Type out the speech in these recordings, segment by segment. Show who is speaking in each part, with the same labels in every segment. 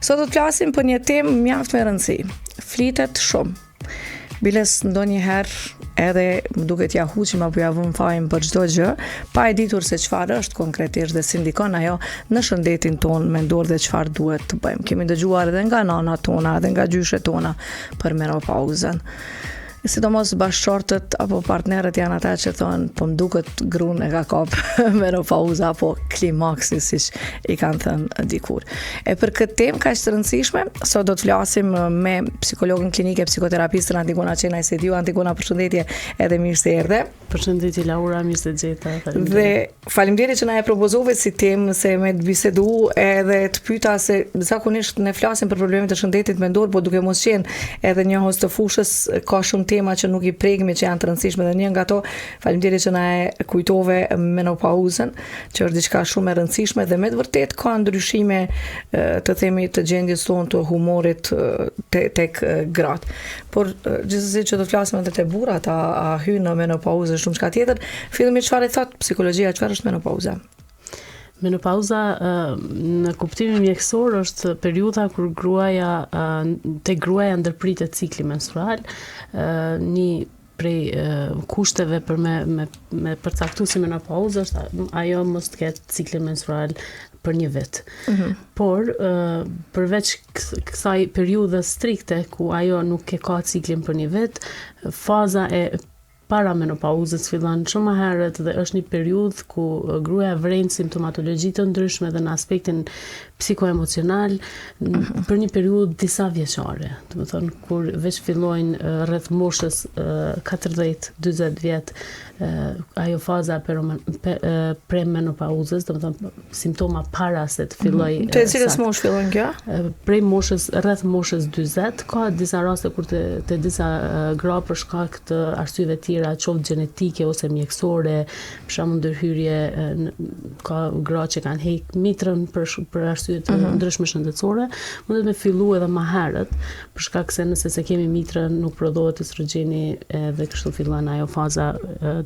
Speaker 1: Sot do të flasim për një temë mjaft me rëndësi. Flitet shumë. Biles ndonjëherë edhe më duket ja huqim apo ja vëmë fajin për çdo gjë, pa e ditur se çfarë është konkretisht dhe si ndikon ajo në shëndetin tonë mendor dhe çfarë duhet të bëjmë. Kemi dëgjuar edhe nga nanat tona, edhe nga gjyshet tona për menopauzën. Sidomos bashkëshortët apo partnerët janë ata që thonë, po më duket grun e ka kap menopauza apo klimaksi siç i kanë thënë dikur. E për këtë temë kaq të rëndësishme, sot do të flasim me psikologen klinike, psikoterapistën Antigona Qenaj Sejdiu. Antigona, përshëndetje edhe mirë se erdhe.
Speaker 2: Përshëndetje Laura, mirë se të gjeta.
Speaker 1: Dhe faleminderit që na e propozove si temë se me të bisedu edhe të pyeta se zakonisht ne flasim për problemet e shëndetit mendor, po duke mos qenë edhe njohës të fushës, ka shumë tema që nuk i prekmi që janë të rëndësishme dhe një nga to, faleminderit që na e kujtove menopauzën, që është diçka shumë e rëndësishme dhe me të vërtetë ka ndryshime të themi të gjendjes sonë të humorit te, tek gratë. Por gjithsesi që do të flasim edhe te burrat, a, a hyjnë në menopauzë shumë çka tjetër. Fillimisht çfarë thot psikologjia, çfarë është menopauza?
Speaker 2: Menopauza në kuptimin mjekësor është periudha kur gruaja te gruaja ndërpritet cikli menstrual, një prej kushteve për me me me përcaktu si menopauzë është ajo mos të ketë ciklin menstrual për një vit. Mm -hmm. Por përveç kësaj periudhe strikte ku ajo nuk e ka ciklin për një vit, faza e para menopauzës fillon shumë më herët dhe është një periudhë ku gruaja vren simptomatologji të ndryshme dhe në aspektin psikoemocional mm -hmm. për një periudhë disa vjeçare. Domethënë kur veç fillojnë rreth moshës 40-40 vjet ajo faza e premenopauzës, domethënë simptoma para se të fillojë.
Speaker 1: Mm -hmm. Te cilës moshë fillon
Speaker 2: kjo? Prej moshës rreth moshës 40 ka disa raste kur te, te disa gra për shkak të arsyeve tjera, qoftë gjenetike ose mjekësore, për shembull ndërhyrje ka gra që kanë hek mitrën për për arsye të mm -hmm. ndryshme shëndetësore, mundet me fillu edhe më herët, për shkak se nëse s'e kemi mitrën nuk prodhohet estrogjeni edhe kështu fillon ajo faza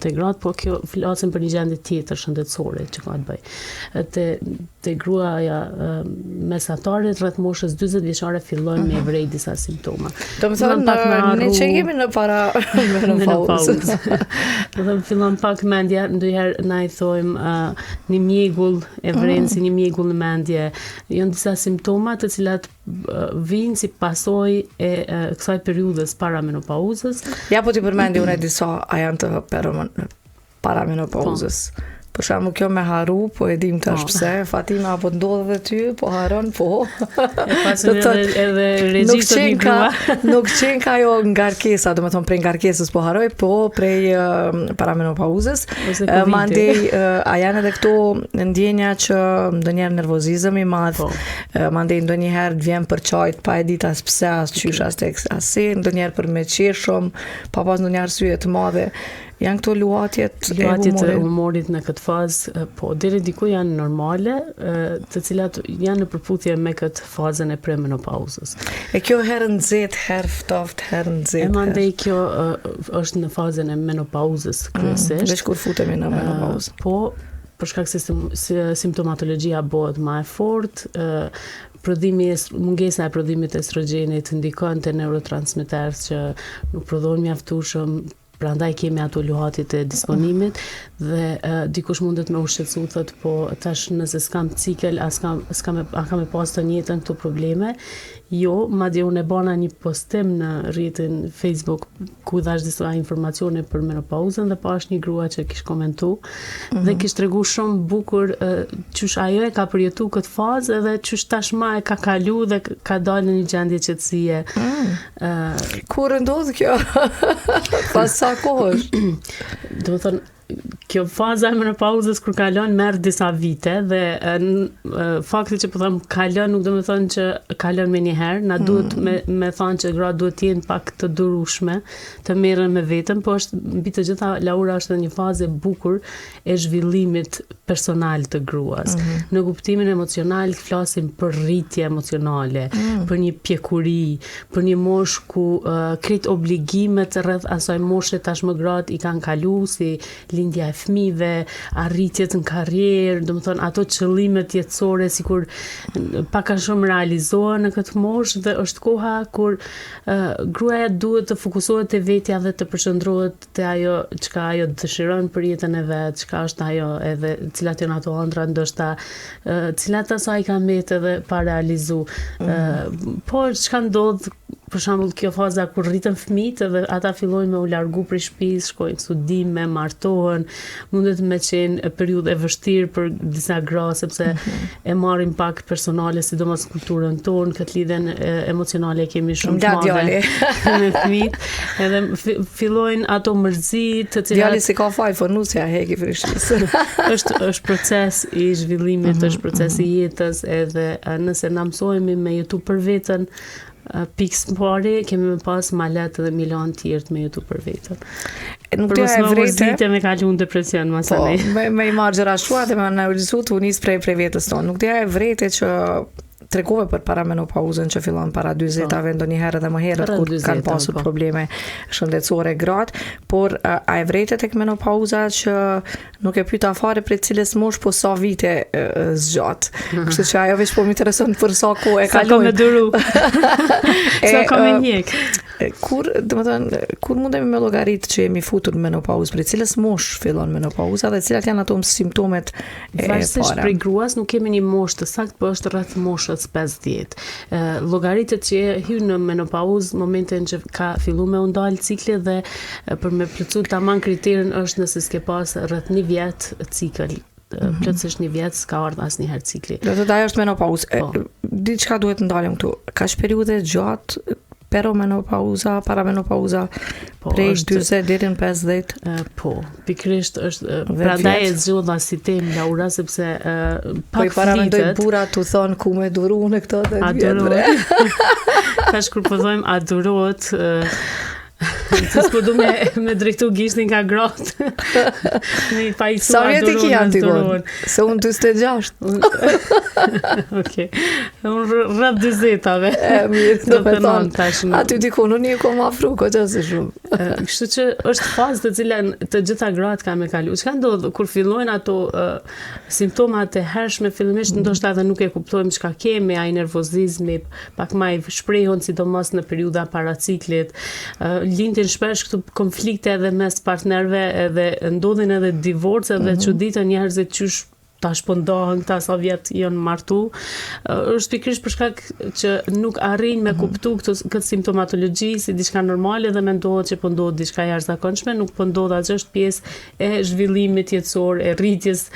Speaker 2: te gratë, po kjo flasim për një gjendje tjetër shëndetësore që ka të bëjë. Te te gruaja mesatare rreth moshës 40 vjeçare fillojnë mm -hmm. me mhm. vrej disa
Speaker 1: simptoma. Domethënë pak me ne që jemi në para menopauzës.
Speaker 2: Domethënë fillon pak mendja, ndonjëherë na i thojmë uh, një mjegull e vren mm -hmm. si një mjegull në mendje. Janë disa simptoma të cilat vijnë si pasojë e, e kësaj periudhës para menopauzës.
Speaker 1: Ja po t'i përmendi unë disa, a janë të para menopauzës. Po. Për shembull kjo me harru, po e dim tash po. pse, Fatima apo të ndodh edhe ty, po harron,
Speaker 2: po. E pasim edhe, edhe regjistër një
Speaker 1: grua. nuk qenka ajo ngarkesa, domethënë prej ngarkesës po harroj, po prej uh, para menopauzës. Uh, mandej, uh, a janë edhe këto ndjenja që ndonjëherë nervozizëm i madh, po. uh, mandej ndonjëherë të vjen për qajt, pa e ditë as pse, as qysh, as tek, as si, ndonjëherë për me qesh shumë, pa pas ndonjë arsye të madhe. Janë këto
Speaker 2: luhatjet e humorit. Luhatjet e humorit në këtë fazë, po deri diku janë normale, të cilat janë në përputhje me këtë fazën e premenopauzës.
Speaker 1: E kjo herë nxehtë, herë ftohtë, herë nxehtë.
Speaker 2: E mandej kjo është në fazën e menopauzës mm, kryesisht.
Speaker 1: Mm, veç kur futemi në menopauzë.
Speaker 2: Po, për shkak se simptomatologjia bëhet më e fortë, prodhimi mungesa e prodhimit të estrogjenit ndikon te neurotransmiterët që nuk prodhohen mjaftueshëm, Prandaj kemi ato luhatjet e disponimit dhe uh, dikush mundet me u shqetësu thot po tash nëse s'kam cikël a s'kam s'kam a kam me pas të njëjtën këto probleme. Jo, madje unë e bana një postim në rrjetin Facebook ku dhash disa informacione për menopauzën dhe pash një grua që kish komentu mm -hmm. dhe mhm. kish tregu shumë bukur uh, qysh ajo e ka përjetu këtë fazë edhe qysh tashma e ka kalu dhe ka dalë në një gjendje qetësie.
Speaker 1: Mm. Kur ndodh kjo? Pas sa
Speaker 2: kohësh? Domethënë, kjo faza e menopauzës kur kalon merr disa vite dhe fakti që po them kalon nuk do të thonë që kalon menjëherë, na duhet mm. me me thonë që gratë duhet të jenë pak të durueshme, të merren me veten, po është mbi të gjitha Laura është edhe një fazë e bukur e zhvillimit personal të gruas. Mm -hmm. Në kuptimin emocional flasim për rritje emocionale, mm -hmm. për një pjekuri, për një moshë ku uh, krejt obligimet rreth asaj moshe tashmë gratë i kanë kalu si lindja e fëmijëve, arritjet në karrierë, domethënë ato qëllimet jetësore sikur pak a shumë realizohen në këtë moshë dhe është koha kur gruaja duhet të fokusohet te vetja dhe të përqendrohet te ajo çka ajo dëshiron për jetën e vet, çka është ajo edhe cilat janë ato ëndrra ndoshta cilat asaj i ka mbet edhe pa realizu. Mm -hmm. Po çka ndodh për shembull kjo faza kur rriten fëmijët edhe ata fillojnë me u largu prej shtëpisë, shkojnë studime, martohen, mundet me qenë periudhë e vështirë për disa gra sepse mm -hmm. e marrin pak personale, sidomos në kulturën tonë, këtë lidhjen emocionale e kemi shumë të madhe me fëmijët. Edhe fillojnë ato mërzi
Speaker 1: të cilat Djali s'i ka faj, po nusja e heki prej
Speaker 2: shtëpisë. është është proces i zhvillimit, mm -hmm. është proces i mhm. jetës edhe nëse na mësohemi me jetu për veten, pikë së pari kemi me pas ma lehtë edhe me i lanë tjerët me jetu për
Speaker 1: veten. Nuk të e
Speaker 2: vrejte. me kalu në depresion
Speaker 1: masanej. Po, me, me i marrë gjëra shua dhe me analizu të unis prej, prej vetës tonë. Nuk të e vrejte që tregove për paramenopauzën që fillon para 40-ave, po. ndonjëherë edhe më herët kur kanë pasur po. probleme shëndetësore gratë, por a, a e vrejte tek menopauza që Nuk e pyeta fare prej cilës moshë, po sa vite zgjat. Kështu që ajo veç po më intereson për sa kohë e
Speaker 2: kalojmë. Sa ka me duru. sa ka me
Speaker 1: ndjek. Kur, domethënë, kur mundemi me llogarit që jemi futur në menopauzë, prej cilës moshë fillon menopauza dhe cilat janë ato simptomet
Speaker 2: e para? Varësisht prej gruas nuk kemi një moshë të saktë, po është rreth moshës 50. Llogaritet që hyn në menopauzë momentin që ka fillu me u ndal cikli dhe Për me plotësu taman kriterin është nëse s'ke pas rreth një vjet cikël, mm -hmm. plotësisht një vjet s'ka ardhur asnjëherë
Speaker 1: cikli. Do të thotë ajo është menopauzë. Po. Diçka duhet të ndalem këtu. Kaq periudhë gjatë perimenopauza, paramenopauza, po, prej është, 40 deri në 50.
Speaker 2: Po, pikërisht është prandaj e zgjodha si temë Laura sepse
Speaker 1: uh, pak po i paramendoj burra tu thon ku me duru në këto
Speaker 2: dhe vjet bre. Tash kur po thojmë a durohet uh, Se s'po du me, me drejtu gishtin ka gratë.
Speaker 1: Me i pajtu Sa vjet i ki Antigon? Se unë 46.
Speaker 2: Okej. Unë rreth
Speaker 1: 40-tave. E, mirë, do me thonë. Tash në... Aty diku, unë një kom afru, ko që si
Speaker 2: shumë. Kështu që është fazë të cilën të gjitha gratë kanë me kalu. Çka ndodh kur fillojnë ato uh, simptomat e hershme fillimisht mm. ndoshta edhe nuk e kuptojmë çka kemi, ai nervozizmi, pak ma i shprehun sidomos në periudha para ciklit. Lindin shpesh këtu konflikte edhe mes partnerëve edhe ndodhin edhe divorce dhe mm -hmm. çuditen njerëzit qysh tash po ndahen këta sa vjet janë martu, është pikërisht për shkak që nuk arrijnë me mhm. kuptu këtë, këtë simptomatologji si diçka normale dhe mendohet që po ndodh diçka e jashtëzakonshme, nuk po ndodh asgjë, është pjesë e zhvillimit jetësor, e rritjes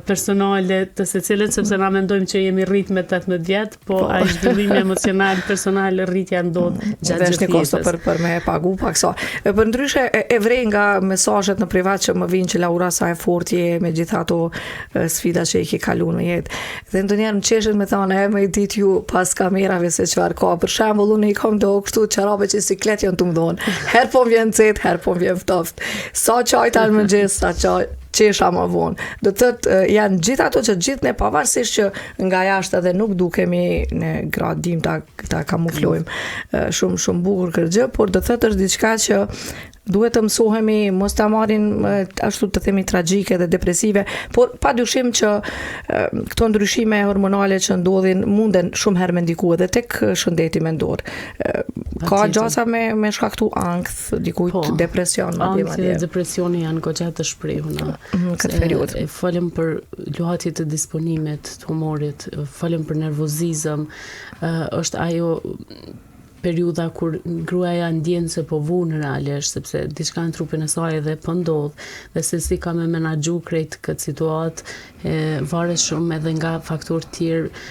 Speaker 2: personale të secilit, sepse na mendojmë që jemi rrit me 18 vjet, po, po. ai zhvillimi emocional, personal, rritja ndodh mm,
Speaker 1: gjatë gjithë jetës. kosto për për me e pagu pak sa. E për ndryshe e, e vrej nga mesazhet në privat që më vijnë që Laura sa e fortë je me gjithë ato sfida që i ke kalu në jetë. Dhe ndonjëherë më qeshin me thonë, e me i ditë ju pas kamerave se çfarë ka. Për shembull, unë i kam do kështu çarape që siklet janë tu më dhonë. Herë po më vjen nxehtë, herë po më vjen ftoft. Sa qajta në mëngjes, sa qaj qesha më vonë. Do të thotë janë gjithë ato që gjithë ne pavarësisht që nga jashtë edhe nuk dukemi ne gratë dim ta ta kamuflojmë shumë shumë bukur këtë gjë, por do të thotë është diçka që Duhet të mësohemi, mos ta marrin ashtu të themi tragjike dhe depresive, por pa dyshim që këto ndryshime hormonale që ndodhin munden shumë herë me ndiku edhe tek shëndeti mendor. Ka gjasa me me shkaktu ankth, dikujt po, depresion
Speaker 2: madje madje. Ankthi dhe depresioni janë goxha të shprehuna
Speaker 1: në këtë periudhë.
Speaker 2: Folëm për luhatje të disponimit, të humorit, folëm për nervozizëm, është ajo periudha kur gruaja ndjen se po vun realisht, sepse diçka në trupin e saj edhe po ndodh, dhe se si ka me menaxhu krejt këtë situatë, e, varet shumë edhe nga faktorë tjerë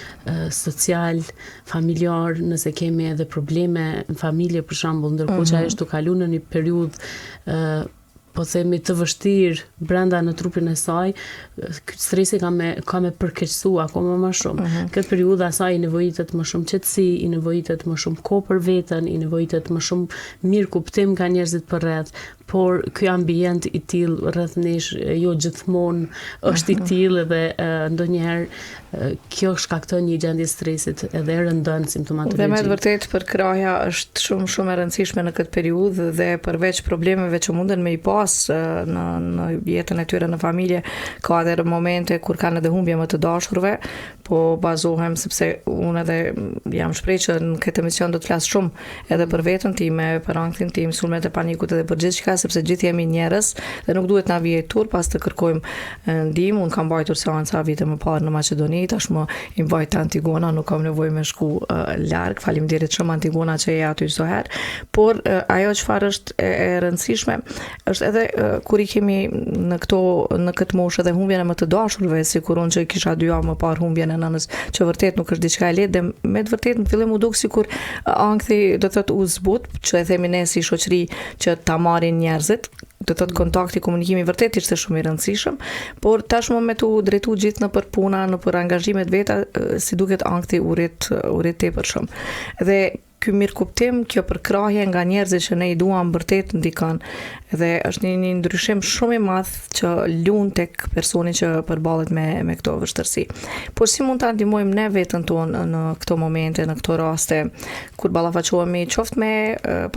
Speaker 2: social, familjar, nëse kemi edhe probleme në familje për shembull, ndërkohë mm -hmm. që ajo është tu kalu në një periudhë po themi të vështirë brenda në trupin e saj, stresi ka me ka me përkeqësu akoma më shumë. Mm -hmm. Këtë periudhë asaj i nevojitet më shumë qetësi, i nevojitet më shumë kohë për veten, i nevojitet më shumë mirëkuptim nga njerëzit përreth. Por ky ambient i tillë rreth nesh jo gjithmonë është i mhm. tillë edhe ndonjëherë kjo shkakton një gjendje stresit edhe e rëndon simptomatologjinë.
Speaker 1: Dhe me të vërtetë përkrahja është shumë shumë e rëndësishme në këtë periudhë dhe përveç problemeve që munden me i pas në në jetën e tyre në familje, ka edhe momente kur kanë edhe humbje më të dashurve, po bazohem sepse unë edhe jam shpreh që në këtë emision do të flas shumë edhe për veten time, për ankthin tim, sulmet e panikut edhe për gjithçka, sepse gjithë jemi njerëz dhe nuk duhet na vijë turp as të kërkojmë ndihmë. Unë kam mbajtur seanca vite më parë në Maqedoni, tashmë i mbaj te Antigona, nuk kam nevojë me shku larg. Faleminderit shumë Antigona që je aty çdo herë. Por ajo çfarë është e, e rëndësishme është edhe kur i kemi në këto në këtë moshë edhe humbjen e më të dashurve, sikur unë që kisha dy javë më parë humbjen e nënës, që vërtet nuk është diçka e lehtë dhe me të vërtetë në fillim u duk sikur ankthi do të thotë u zbut, që e themi ne si shoqëri që ta marrin njerëzit, do të thotë kontakti, komunikimi vërtet ishte shumë i rëndësishëm, por tashmë me t'u drejtu gjithë nëpër puna, nëpër angazhimet veta, si duket ankthi u rrit, u rrit tepër shumë. Dhe Ky mirëkuptim, kjo përkrahje nga njerëzit që ne i duam vërtet ndikon dhe është një, një ndryshim shumë i madh që lun tek personi që përballet me me këto vështirësi. Por si mund ta ndihmojmë ne veten tonë në këto momente, në këto raste kur ballafaqohemi qoftë me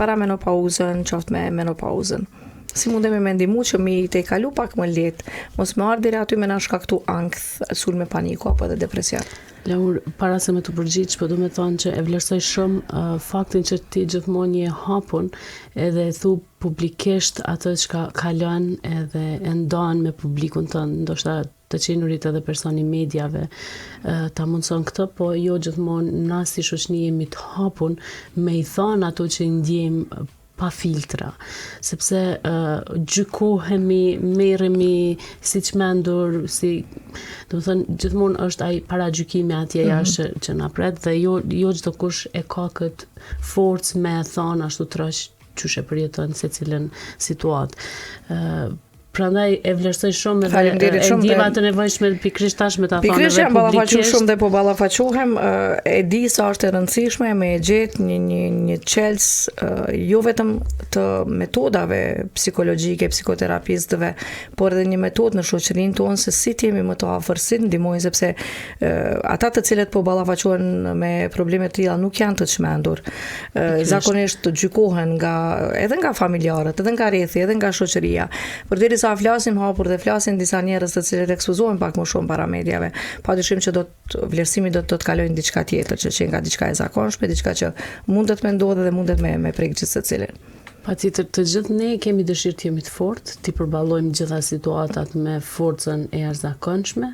Speaker 1: paramenopauzën, qoftë me menopauzën? Si mundemi me ndihmu që mi tejkalu pak më lehtë, mos me ardhë deri aty me na shkaktu ankth, sulme paniku apo edhe depresion.
Speaker 2: Laur, para se me t'u përgjigj, po du me thonë që e vlerësoj shumë uh, faktin që ti gjithmonë je hapun edhe e thu publikisht atë çka kalon edhe e ndan me publikun tënd, ndoshta të qenurit edhe person i mediave uh, ta mundëson këtë, po jo gjithmonë na si shoqni jemi të hapun me i thonë ato që i ndjejmë pa filtra, sepse uh, gjykohemi, merremi si çmendur, si, domethënë, gjithmonë është ai paragjykimi atje mm -hmm. jashtë që, që na pret dhe jo, jo çdokush e ka këtë forcë me thonë ashtu troç qysh e përjeton secilën situatë. Uh, Prandaj e vlerësoj shumë
Speaker 1: edhe Faleminderit
Speaker 2: shumë. E ndjeva të nevojshme pikërisht tash me ta
Speaker 1: thënë edhe publikisht. Pikërisht jam ballafaqu shumë dhe po ballafaqohem, e di sa është e rëndësishme me e gjet një një një çelës jo vetëm të metodave psikologjike, psikoterapistëve, por edhe një metodë në shoqërinë tonë se si të jemi më të afër, si të ndihmojnë sepse ata të cilët po ballafaqohen me probleme të tilla nuk janë të çmendur. Zakonisht të gjykohen nga edhe nga familjarët, edhe nga rrethi, edhe nga shoqëria. Përderisa flasim hapur dhe flasin disa njerëz të cilët ekspozohen pak më shumë para mediave, padyshim që do të vlerësimi do të do të kalojnë diçka tjetër, që qenka diçka e zakonshme, diçka që mundet me ndodhë dhe mundet me me prek gjithsecilin.
Speaker 2: Patjetër, të gjithë ne kemi dëshirë të jemi të fortë, t'i përballojmë gjitha situatat me forcën e jashtëzakonshme,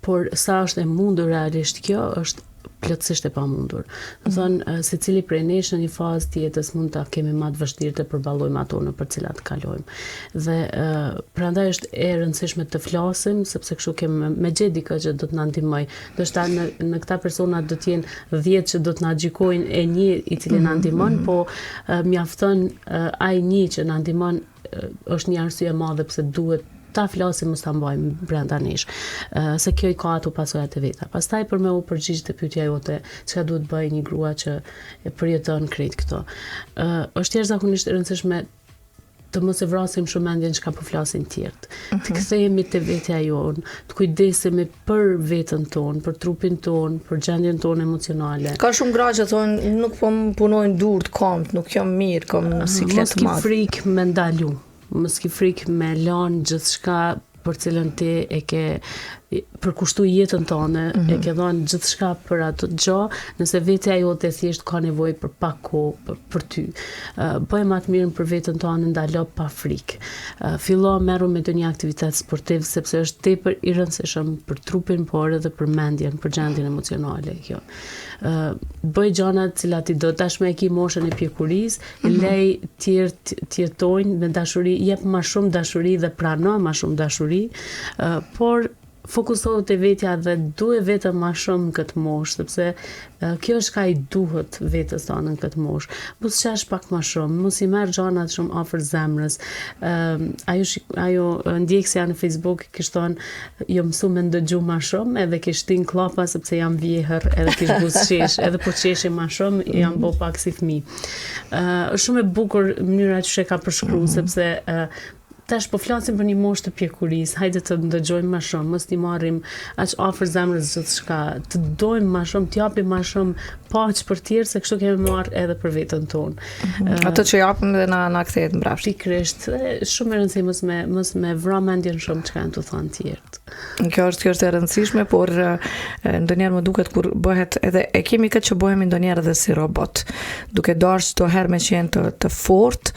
Speaker 2: por sa është e mundur realisht kjo është plotësisht e pamundur. Domethënë, mm. secili prej nesh në një fazë të jetës mund ta kemi më të vështirë të përballojmë ato nëpër cilat kalojmë. Dhe uh, prandaj është e rëndësishme të flasim, sepse kështu kemi me, me gjet dikë që do të na ndihmojë. Ndoshta në në këta persona do të jenë 10 që do të na gjykojnë e një i cili na mhm, ndihmon, mm -hmm. po uh, mjafton uh, ai një që na ndihmon është një arsye e madhe pse duhet ta flasim mos ta mbajmë brenda nesh, se kjo i ka ato pasojat e veta. Pastaj për me u përgjigj te pyetja jote, çka duhet bëjë një grua që e përjeton krejt këto. Ë është jashtëzakonisht e rëndësishme të mos e vrasim shumë mendjen çka po flasin tjerët. Mm -hmm. Të mhm. kthehemi te vetja jonë, të kujdesemi për veten tonë, për trupin tonë, për gjendjen tonë emocionale.
Speaker 1: Ka shumë gra që thonë nuk po më punojnë durt, komt, nuk jam mirë, kam siklet
Speaker 2: të madh. Mos ki frikë me ndalu. Mos ki frikë me lanë gjithçka për cilën ti e ke përkushtu jetën tënde, mm -hmm. e ke dhënë gjithçka për atë gjë, nëse vetja jote thjesht ka nevojë për pak kohë për, për ty. Uh, bëj më të mirën për veten tënde, ndalo pa frikë. Uh, fillo merru me ndonjë aktivitet sportiv sepse është tepër i rëndësishëm për trupin, por edhe për mendjen, për gjendjen emocionale kjo. Uh, bëj gjëra të cilat i do tashmë e ki moshën e pjekurisë, mm -hmm. lej tjerët të jetojnë me dashuri, jep ma shumë dashuri dhe prano ma shumë dashuri, uh, por. Fokusohu te vetja dhe duje veten ma shumë në këtë moshë, sepse kjo është çka i duhet vetes tonë në këtë moshë. Buzëqesh pak ma shumë, mos i merr gjanat shumë afër zemrës. Uh, ajo, ajo ndjekësja në Facebook kish thonë, jom mësu me ndëgju ma shumë, edhe kish shti n'kllapa sepse jam vjehër, edhe kish buzëqesh, edhe po qeshi ma shumë, jam bo pak si fëmi. Uh, është shumë e bukur mënyra që e ka përshkru, mm -hmm. sepse uh, Tash po flasim për një moshë të pjekurisë, hajde të ndëgjojmë ma shumë, mos t'i marrim aq afër zemrës gjithçka, të dojmë ma shumë, të japim ma shumë paqe për tjerë, se kështu kemi marrë edhe për veten
Speaker 1: tonë. Mm -hmm. Ato që japim dhe na na kthehet
Speaker 2: mbrapsht. Pikërisht, shumë e rëndësishme mos me mos me vra mendjen shumë çka janë tu thënë
Speaker 1: tjerët. Kjo është kjo është e rëndësishme, por ndonjëherë më duket kur bëhet edhe e kemi këtë që bëhemi ndonjëherë edhe si robot, duke dashur çdo herë me qenë të të fortë,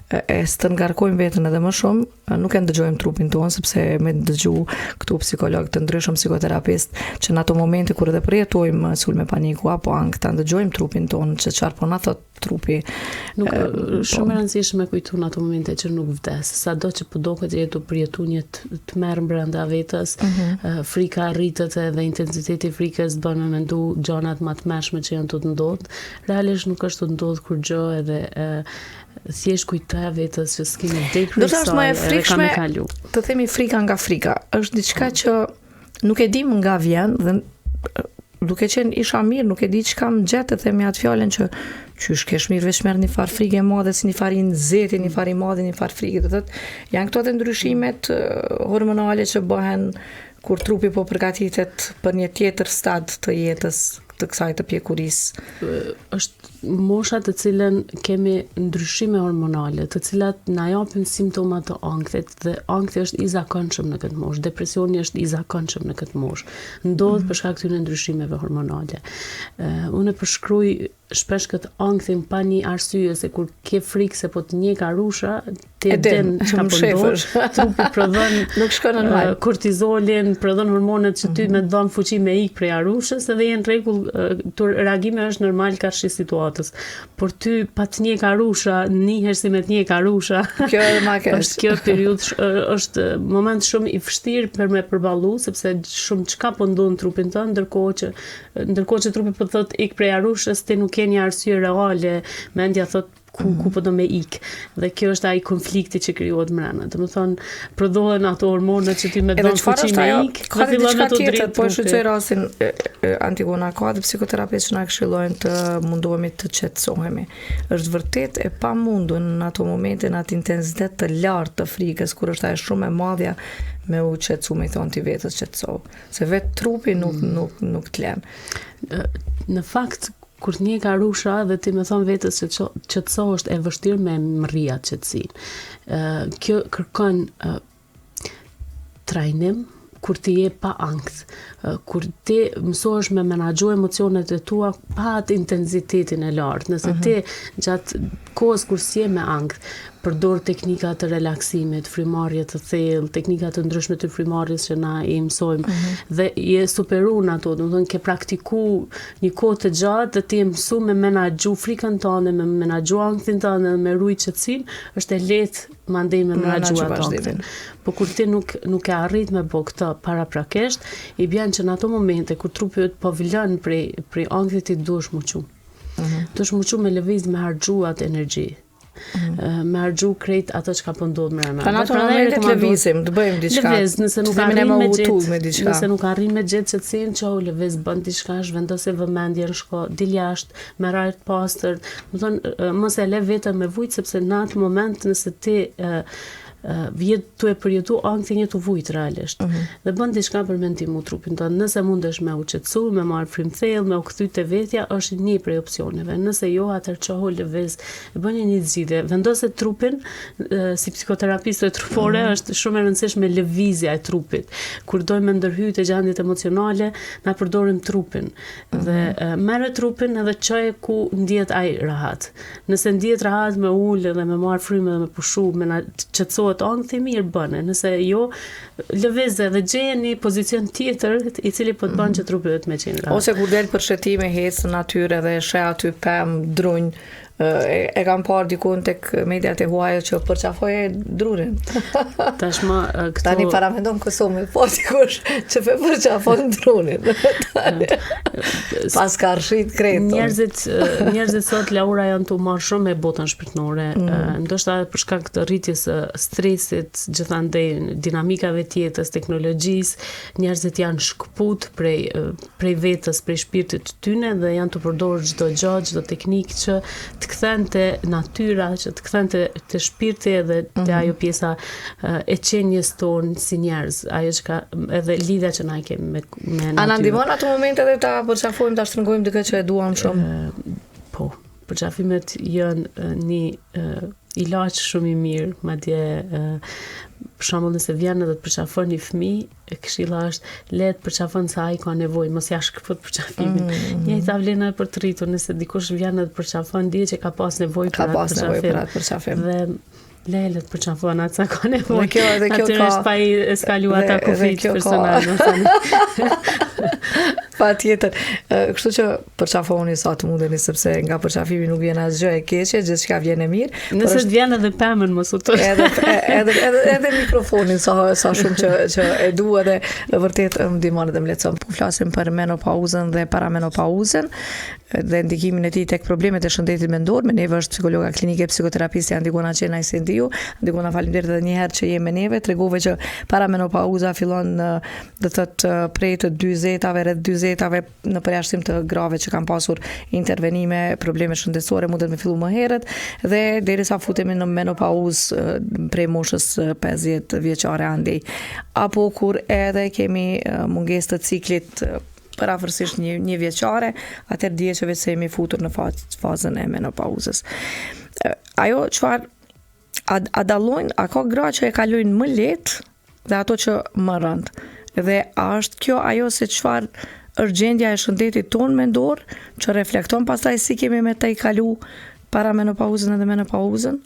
Speaker 1: e stërngarkojmë veten edhe më shumë, nuk e ndëgjojmë trupin tonë sepse me dëgju këtu psikologë të ndryshëm, psikoterapistë që në ato momente kur edhe përjetojmë sulme paniku apo ankth, ta ndëgjojmë trupin tonë që çfarë po na thot trupi.
Speaker 2: Nuk e, po. shumë e rëndësishme me kujtu në ato momente që nuk vdes, sado që po doket je tu përjetu një tmerr brenda vetes, mm -hmm. frika rritet edhe intensiteti i frikës bën me mendu gjanat ma të tmerrshme që janë tu të ndodhë. Realisht nuk është tu të ndodhë kurgjë edhe e, thjesht kujtoja vetes që s'ki me vdekë
Speaker 1: prej saj, më e frikshme, të themi frika nga frika, është diçka po. që nuk e dim nga vjen dhe duke qenë isha mirë, nuk e di çka më gjet të themi atë fjalën që qysh kesh mirë veç merr një farë frike e madhe si një farë i nxehti, një farë i madhe, një farë frike, do thotë janë këto edhe ndryshimet hormonale që bëhen kur trupi po përgatitet për një tjetër stad të jetës të kësaj të
Speaker 2: pjekurisë. Është mosha të cilën kemi ndryshime hormonale, të cilat na japin simptoma të ankthit dhe ankthi është i zakonshëm në këtë moshë, depresioni është i zakonshëm në këtë moshë. Ndodh mm -hmm. për shkak këtyre ndryshimeve hormonale. Uh, unë e përshkruaj shpesh këtë ankthin pa një arsye se kur ke frikë se po të njek arusha, ti e din çka po ndodh, trupi prodhon
Speaker 1: nuk shkon normal.
Speaker 2: Kortizolin, prodhon hormonet që ty mm -hmm. me të dhënë fuqi me ik prej arushës edhe je në rregull, reagimi është normal karshi situatës. Por ty pa të njek arusha, nihesh si me të njek
Speaker 1: arusha. Kjo edhe ma
Speaker 2: keq. është kjo periudhë është moment shumë i vështirë për me përballu sepse shumë çka po ndodh në trupin tënd, ndërkohë që ndërkohë që trupi po thotë ik prej arushës, ti nuk ke një arsye reale, mendja thotë ku ku po do me ik. Dhe kjo është ai konflikti që krijohet mbrenda. Domethënë prodhohen ato hormonet që ty me dhënë fuqi me
Speaker 1: ik, ka dhe fillon me të tjetër, po e shfrytëzoj rastin Antigona ka dhe psikoterapistë që na këshillojnë të mundohemi të qetësohemi. Është vërtet e pamundur në ato momente, në atë intensitet të lartë të frikës, kur është ajo shumë e madhja me u qetësu, me i thonë ti vetes qetësohu. Se vetë trupi nuk, mm. nuk, nuk të
Speaker 2: len. Në fakt, Kur të njek arusha dhe ti me thonë vetes që qetësohu është e vështirë me mrri atë qetësinë. Kjo kërkon trajnim kur ti je pa ankth, kur ti mësohesh me menaxhu emocionet e tua pa atë intensitetin e lartë. Nëse mhm. ti gjatë kohës kur s'je me ankth, përdor teknika të relaksimit, frymarrje të thellë, teknika të ndryshme të frymarrjes që na i mësojmë mm -hmm. dhe je superu në ato, domethënë ke praktiku një kohë të gjatë dhe ti je mësu me menaxhu frikën tënde, me menaxhu ankthin tënd dhe me rujt qetësinë, është e lehtë mandej me menaxhu atë ankthin. Po kur ti nuk nuk e arrit me bo këtë paraprakisht, i bjen që në ato momente kur trupi yt po vlon prej prej ankthit ti duhesh m'u çu. Mm -hmm. Duhesh m'u çu me lëviz me harxhu atë energji. Mm -hmm. me harxhu krejt ato çka po ndodh
Speaker 1: mrena. Pra në ato momente të lëvizim, të bëjmë diçka.
Speaker 2: Lëviz, nëse nuk arrin me gjet, me diçka. Nëse nuk arrin me gjet qetësinë, çohu lëviz, bën diçka, zhvendose vëmendjen, shko, dil jashtë, merr ajër të pastër. Domethënë, mos e le veten me vujt sepse në atë moment nëse ti je tu e përjetu ankthin je tu vujt realisht. Mm -hmm. Dhe bën diçka për me ndihmu trupin tënd. Nëse mundesh me u qetësu, me marr frymë thellë, me u kthy te vetja, është një prej opsioneve. Nëse jo, atëherë çohu lëviz, bën një zgjidhje. Vendose trupin si psikoterapiste trupore mm -hmm. është shumë e rëndësishme lëvizja e trupit. Kur dojmë me ndërhy te gjendjet emocionale, na përdorim trupin. Mm -hmm. Dhe merre trupin edhe çoje ku ndihet ai rahat. Nëse ndihet rahat me ul edhe me marr frymë edhe me pushu, me na qetësohet ankthi mirë bëne. Nëse jo, lëviz edhe gjeje një pozicion tjetër i cili po të bën që trupi yt me qenë
Speaker 1: rahat. Ose kur del për shëtime, hec në natyrë edhe sheh aty pemë, drunj, E, e kam parë dikun tek mediat e huaja që përqafoje drurin.
Speaker 2: Tashmë
Speaker 1: këto Tani paramendo n'Kosovë me pa dikush që pe përqafon drurin. Paska rrshit krejt.
Speaker 2: Njerëzit njerëzit sot Laura janë tu marrë shumë me botën shpirtërore, mm. ndoshta edhe për shkak të rritjes së stresit, gjithandej dinamikave të jetës, teknologjisë, njerëzit janë shkëput prej prej vetes, prej shpirtit të tyne dhe janë tu përdorë çdo gjë, çdo teknikë që të kthen te natyra, që të kthen te, te shpirti edhe te mm -hmm. ajo pjesa e qenies tonë si njerëz, ajo që ka edhe lidhja që na e kemi me
Speaker 1: me natyrën. A na ndihmon ato momente edhe ta përqafojmë, ta shtrëngojmë dikë që e duam
Speaker 2: shumë? E, po, përqafimet janë një ilaç shumë i mirë, madje për shembull nëse vjen edhe të përqafon një fëmijë, këshilla është le të përqafon se ai ka nevojë, mos ja shkëput përqafimin. Mm. Njëjta vlen edhe për të rritur, nëse dikush vjen edhe të përqafon, dije që ka pas nevojë
Speaker 1: për atë përqafim. Për atë përqafim.
Speaker 2: Dhe le le të përqafon atë sa ka nevojë. Dhe kjo edhe kjo ka pa i eskalu ata kufijtë personal,
Speaker 1: Patjetër. Kështu që përqafoni sa të mundeni sepse nga përqafimi nuk vjen asgjë e keqe, gjithçka vjen e
Speaker 2: mirë. Nëse të vjen edhe pemën mos u
Speaker 1: tutë. Edhe edhe edhe edhe mikrofonin sa sa shumë që që e du edhe vërtet më ndihmon edhe më lehtëson. Po flasim për menopauzën dhe paramenopauzën dhe ndikimin e tij tek problemet e shëndetit mendor. Me neve është psikologa klinike psikoterapistja Antigona Qenaj Sendiu. Antigona faleminderit edhe një herë që je me neve. Tregove që paramenopauza fillon në do të thotë prej të 40-tave, rreth 40-tave në përjashtim të grave që kanë pasur intervenime, probleme shëndetësore mundet me fillu më herët dhe derisa futemi në menopauzë prej moshës 50 vjeçare andej. Apo kur edhe kemi mungesë të ciklit përafërsisht një, një vjeçare, atëherë dihet që veç se jemi futur në fazën e menopauzës. Ajo çfarë a, a dallojnë, a ka gra që e kalojnë më lehtë dhe ato që më rëndë? Dhe a është kjo ajo se çfarë është gjendja e shëndetit tonë mendor që reflekton pastaj si kemi me tejkalu paramenopauzën edhe menopauzën?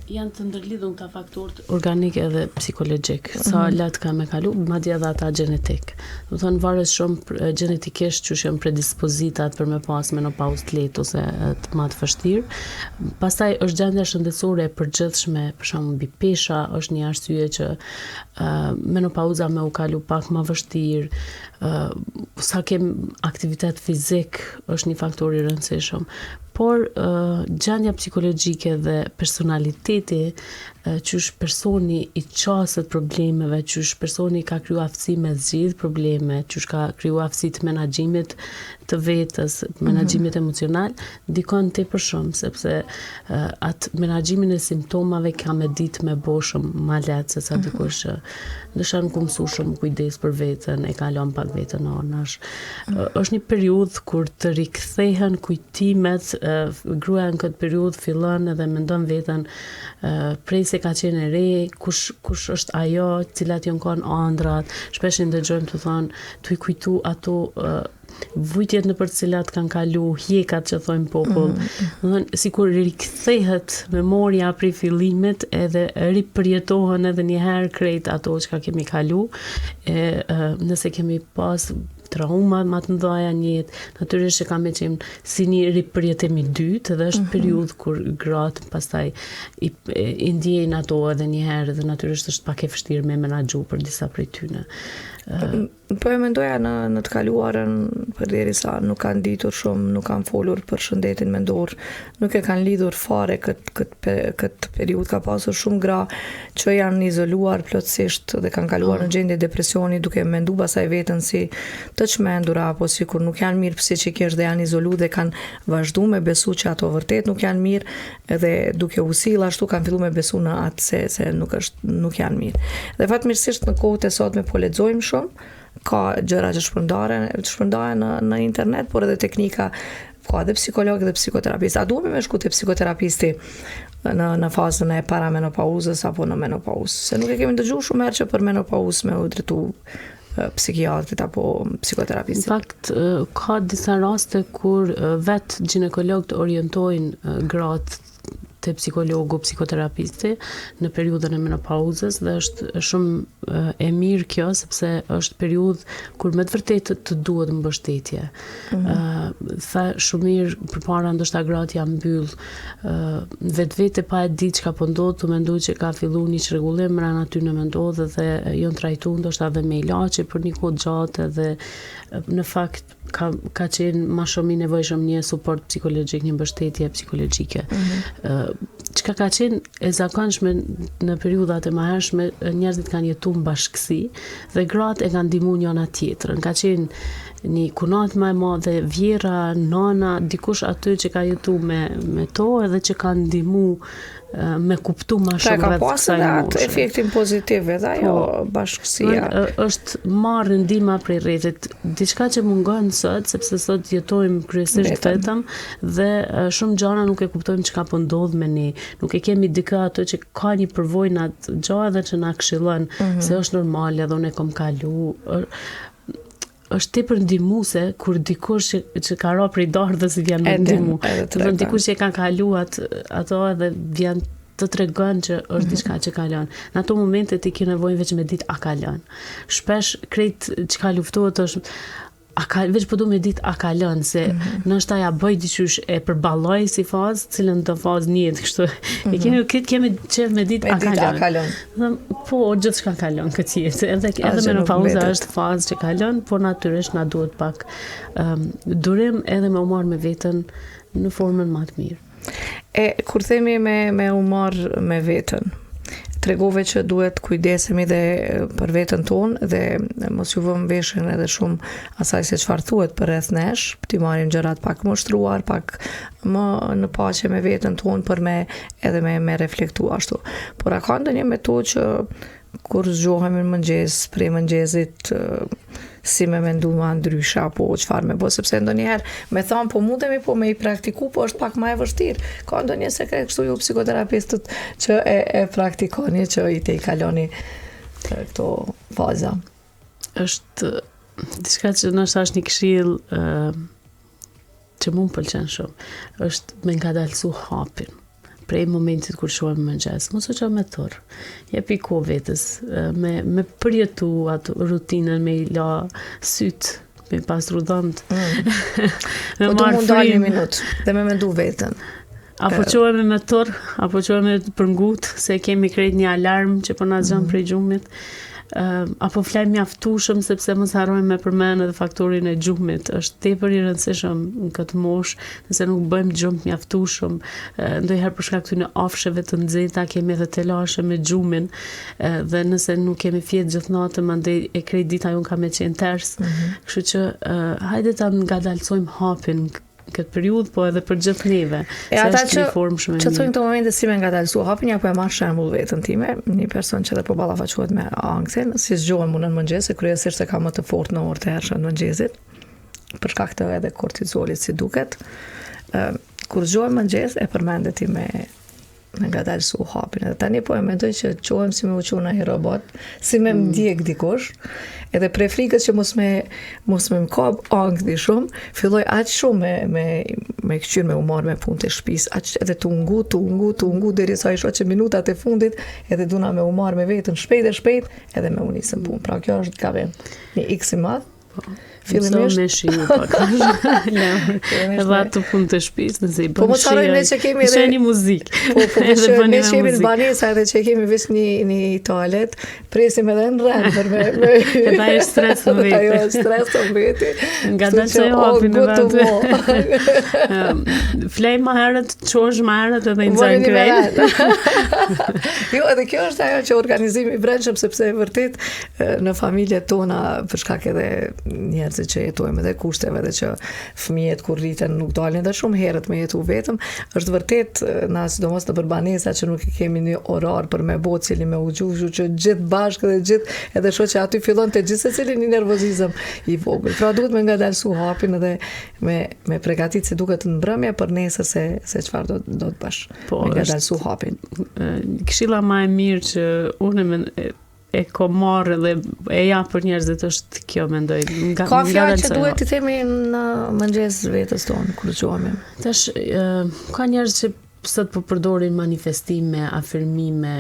Speaker 2: Janë të ndërlidhur këta faktorët organik edhe psikologjik, sa mm -hmm. lehtë ka me kalu, madje edhe ata gjenetik. Domethënë varet shumë gjenetikisht qysh janë predispozitat për me pas menopauzë të lehtë ose të ma të vështirë. Pastaj është gjendja shëndetësore e përgjithshme, për shembull mbipesha është një arsye që uh, menopauza me u kalu pak ma vështirë, uh, sa kem aktivitet fizik është një faktor i rëndësishëm. Por uh, gjendja psikologjike dhe personaliteti, uh, qysh personi i qaset problemeve, qysh personi ka kriju aftësi me zgjidh probleme, qysh ka kriju aftësi të menaxhimit të vetës, menaxhimit mm -hmm. emocional, ndikon tepër shumë, sepse uh, atë menaxhimin e simptomave ka me ditë me bo shumë ma lehtë se sa mm -hmm. dikush që ndoshta nuk u mësu shumë kujdes për veten, e ka lënë pak veten anash. Mm -hmm. Është një periudhë kur të rikthehen kujtimet, uh, gruaja në këtë periudhë fillon edhe mendon veten uh, prej se ka qenë e re, kush kush është ajo, cilat janë kanë andrat, shpesh i ndëgjojmë tu thonë, tu i kujtu ato uh, vujtjet nëpër të cilat kanë kalu, hjekat që thojmë popull. Mm -hmm. Domethënë, sikur rikthehet memoria prej fillimit edhe ripërjetohen edhe një herë krejt ato çka kemi kalu, e, e nëse kemi pas trauma ma të mëdhaja në jetë, natyrisht që ka me qenë si një ripërjetim i dytë dhe është mm -hmm. periudhë kur gratë pastaj i, i ndjejnë ato edhe një herë dhe natyrisht është pak e vështirë me menaxhu për disa prej tyne.
Speaker 1: Po e mendoja në në të kaluarën, përderisa nuk kanë ditur shumë, nuk kanë folur për shëndetin mendor, nuk e kanë lidhur fare këtë këtë këtë periudhë. Ka pasur shumë gra që janë izoluar plotësisht dhe kanë kaluar në gjendje depresioni duke mendu pastaj veten si të çmendura apo sikur nuk janë mirë psiqikisht dhe janë izolu dhe kanë vazhdu me besu që ato vërtet nuk janë mirë edhe duke u sill ashtu kanë fillu me besu në atë se, se nuk është nuk janë mirë. Dhe fatmirësisht në kohët e sotme po lexojmë shumë, ka gjëra që shpërndaren, shpërndahen në në internet, por edhe teknika ka edhe psikolog dhe psikoterapist. A duhemi me shku te psikoterapisti në në fazën e paramenopauzës apo në menopauzë? Se nuk e kemi dëgjuar shumë herë që për menopauzë me u drejtu psikiatrit apo psikoterapistit.
Speaker 2: Në fakt ka disa raste kur vetë gjinekologët orientojnë gratë. te psikologu, psikoterapisti në periudhën e menopauzës dhe është shumë e mirë kjo sepse është periudhë kur me të vërtetë të duhet mbështetje. Mm -hmm. uh, tha shumë mirë përpara ndoshta gratë janë mbyll uh, vetvete pa e ditë çka po ndodh, tu mendu që ka fillu një çrregullim mrena atyne me ndodhë dhe janë trajtu ndoshta edhe me ilaçe për një kohë gjatë dhe në fakt ka ka qenë ma shumë i nevojshëm një suport psikologjik, një mbështetje psikologjike. Mm -hmm. Çka ka qenë e zakonshme në periudhat e mëhershme, njerëzit kanë jetu në bashkësi dhe gratë e kanë ndihmu njëna tjetrën. Ka qenë një kunatë më e madhe, vjehrra, nana, dikush aty që ka jetu me me to edhe që ka ndihmu me kuptu ma
Speaker 1: pra, shumë rreth kësaj moshe. Pra ka pasë atë efektin pozitiv edhe ajo po, bashkësia.
Speaker 2: Është marrë ndihma prej rrethit. Diçka që mungon sot, sepse sot jetojmë kryesisht vetëm dhe shumë gjana nuk e kuptojmë çka po ndodh me ne. Nuk e kemi dikë aty që ka një përvojë në atë gjë edhe që na këshillon mm -hmm. se është normale edhe unë e kom kalu është tepër ndihmuese kur dikush që, që ka ra prej dardhës vjen me ndihmu. Do të thonë dikush që ka kalu atë ato edhe vjen të tregon që është mm -hmm. diçka që kalon. Në ato momente ti ke nevojë veç me ditë a kalon. Shpesh krejt çka luftohet është a ka veç po du me ditë a kalon se mm -hmm. ndoshta ja bëj diqysh e përballoj si fazë, cilën do fazë njetë kështu. Mm -hmm. E kemi këtë kemi qef me ditë a kalon. A kalon. Dhe, po, gjithçka kalon këtë jetë. Edhe, edhe menopauza është fazë që kalon, por natyrisht na duhet pak um, durim edhe me u marrë me veten në formën ma të
Speaker 1: mirë. E, kur themi me, me u marrë me veten, tregove që duhet kujdesemi dhe për veten tonë dhe mos ju vëmë veshin edhe shumë asaj se çfarë thuhet përreth nesh, t'i marrim gjërat pak më shtruar, pak më në paqe me veten tonë për me edhe me me reflektu ashtu. Por a ka ndonjë metodë që kur zgjohemi në mëngjes, prej mëngjesit si me mendu ma ndryshe apo çfarë me bo, sepse ndonjëherë me thonë po mundemi po me i praktiku, po është pak ma e vështirë. Ka ndonjë sekret kështu ju psikoterapistët që e, e praktikoni, që i tejkaloni këto faza?
Speaker 2: Është diçka që ndoshta është një këshillë uh, që mu më pëlqen shumë, është me ngadalësu hapin prej momentit kur çohemi në mëngjes, mos u ço me turr. Jepi kohë vetes me me përjetu atë rutinën me i la syt, me pastru dhëmbët.
Speaker 1: Mm. me po marrë frymë një minutë dhe me mendu veten.
Speaker 2: Apo çohemi me turr, apo çohemi për ngut, se kemi krejt një alarm që po na zgjon mm. prej gjumit. Uh, apo flajmë mjaftueshëm sepse mos harrojmë me përmend edhe faktorin e gjumit. Është tepër i rëndësishëm në këtë moshë, nëse nuk bëjmë gjumë të mjaftueshëm, uh, ndonjëherë për shkak të afsheve të nxehta kemi edhe telashe me gjumin, uh, dhe nëse nuk kemi fjet gjithë natën, mandej e krejt dita jonë ka me qenë ters. Mm -hmm. Kështu që uh, hajde ta ngadalësojmë hapin këtë periudhë, po edhe për gjithë
Speaker 1: neve. E ata që, një formë shumë e mirë. Që thonë këto momente si me ngadalësu hapin, ja po e marr shembull veten time, një person që edhe po ballafaqohet me ankthin, si zgjohem unë në mëngjes, se kryesisht e kam më të fortë në orë të hershme të mëngjesit, për shkak të edhe kortizolit si duket. Ë kur zgjohem në mëngjes e përmende ti me me ngadalësu hapin. Edhe tani po e mendoj që çohem si me u çu një robot, si me mm. ndjek dikush, edhe prej frikës që mos me, mos me më kap ankthi shumë, filloj aq shumë me, me, me këqyr me u marrë me punë të shtëpisë, aq edhe tu ngu, tu ngu, tu ngu, derisa i shoh që minutat e fundit, edhe duna me u marrë me veten shpejt e shpejt, edhe me u nisë në punë. Pra kjo është gabim. Një X i madh,
Speaker 2: Po. Fillimisht me shiju pak. Edhe ato punë të shtëpisë, nëse i
Speaker 1: bën. Po mos harrojmë ne që kemi
Speaker 2: edhe një muzikë.
Speaker 1: Po po edhe bëni ne që jemi në banesa edhe që kemi veç një një toalet, presim edhe në rend për me
Speaker 2: me. Edhe ajo është stres në veti.
Speaker 1: Ajo është stres në
Speaker 2: veti. Ngadalësoje hapin në vend. Flej më herët, çohesh më herët edhe i nxën
Speaker 1: krejt. Jo, edhe kjo është ajo që organizimi i brendshëm sepse vërtet në familjet tona për shkak edhe njerëzit që jetojmë edhe kushteve edhe që fëmijët kur rriten nuk dalin edhe shumë herët me jetu vetëm, është vërtet na sidomos nëpër banesa që nuk e kemi një orar për me bo cili me u gju, kështu që gjithë bashkë dhe gjithë edhe shoh që aty fillon te gjithsecili një nervozizëm i vogël. Pra duhet me ngadalësu hapin edhe me me pregatit si duket në mbrëmje për nesër se se çfarë do do të bësh. Po, me ngadalësu hapin.
Speaker 2: Këshilla ma e mirë që unë e e kom marrë dhe e jap për njerëzit është kjo mendoj
Speaker 1: nga Ka fjalë që duhet t'i themi në mëngjes vetes tonë kur zgjohemi.
Speaker 2: Tash ka njerëz që Sot po përdorin manifestime, afirmime,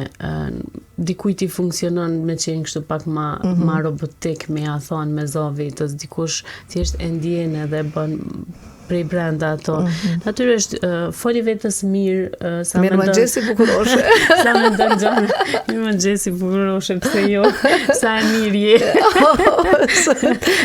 Speaker 2: dikujt i funksionon me qenë kështu pak ma, mm -hmm. ma robotik, me ja thonë me zo vetës, dikush thjesht e ndjen edhe bën prej brenda ato. Mm -hmm. Natyrisht, uh, foli vetes mirë,
Speaker 1: uh, sa mendon... Mirëmëngjesi bukuroshe.
Speaker 2: sa mendon gjana. Mirëmëngjesi bukuroshe, pse jo? Sa e mirë je.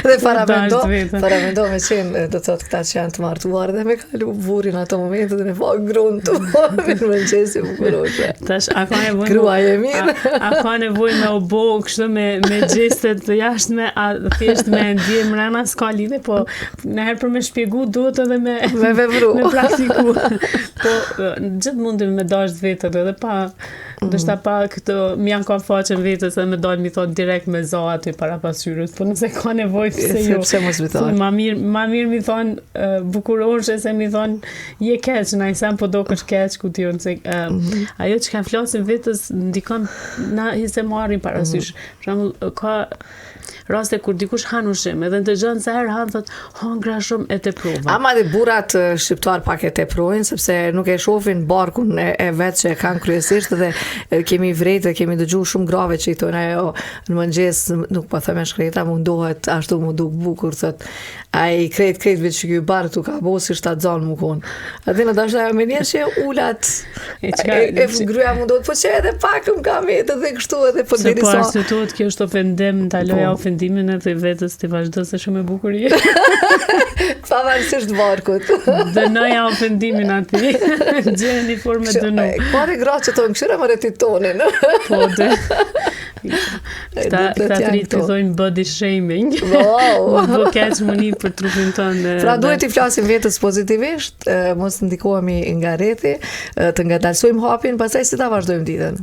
Speaker 1: dhe paramendo, paramendo me qenë, do të thotë këta që janë të martuar dhe me kalu burri në ato momente dhe me pa grunë të po, mirëmëngjesi bukuroshe.
Speaker 2: Tash, a ka nevojë...
Speaker 1: Grua e mirë.
Speaker 2: A, a ka nevojë me u bo kështu me, me gjeste të jashtme, a thjesht me ndje mrena, s'ka lidhje, po Në herë për me shpjegu duhet edhe me
Speaker 1: me vepru.
Speaker 2: me praktiku. Po gjithë mundim me dashtë veten edhe pa mm. ndoshta pa këtë me ja kap faqen vetes edhe me dalë mi thon direkt me za aty para pasqyrës, po nëse ka nevojë pse jo.
Speaker 1: Pse mos mi thon.
Speaker 2: Ma mirë, ma mirë mi thon uh, bukuroshe se mi thon je keq, na i sen po dokesh keq ku ti unë se uh, mm -hmm. ajo që ka flasim vetes ndikon na hi se marrim parasysh. Mm -hmm. Për shembull ka raste kur dikush han ushqim edhe ndëgjon sa herë han thot hangra shumë e
Speaker 1: teprova. Ama dhe burrat shqiptar pak e teprojnë sepse nuk e shohin barkun e, e vet që e kanë kryesisht dhe kemi vrejt dhe kemi dëgju shumë grave që i thonë ajo në mëngjes nuk po them e shkreta mundohet ashtu mu duk bukur thot Ai krejt krejt veç që ky bark tu ka bo si shtatzan mu kon. Atë në dashta me një që ulat. E çka e, e gruaja mundohet po që edhe pak më ka mbetë edhe kështu edhe
Speaker 2: po derisa. Po arsyetohet kjo është ofendim, ndaloja po. ofendimin edhe vetes ti vazhdo se shumë e bukur je.
Speaker 1: Pavarësisht barkut.
Speaker 2: Dënoja ofendimin aty. Gjej një formë me
Speaker 1: dënu. Ka dhe gra që thonë këshyre more ti tonin.
Speaker 2: Po dhe. Këta, këta të rinjtë të thojnë body shaming.
Speaker 1: Wow.
Speaker 2: Më bo keq më një për trupin
Speaker 1: tënd. Pra duhet t'i flasim vetes pozitivisht, mos ndikohemi nga rrethi, të ngadalësojmë hapin, pastaj si ta vazhdojmë
Speaker 2: ditën.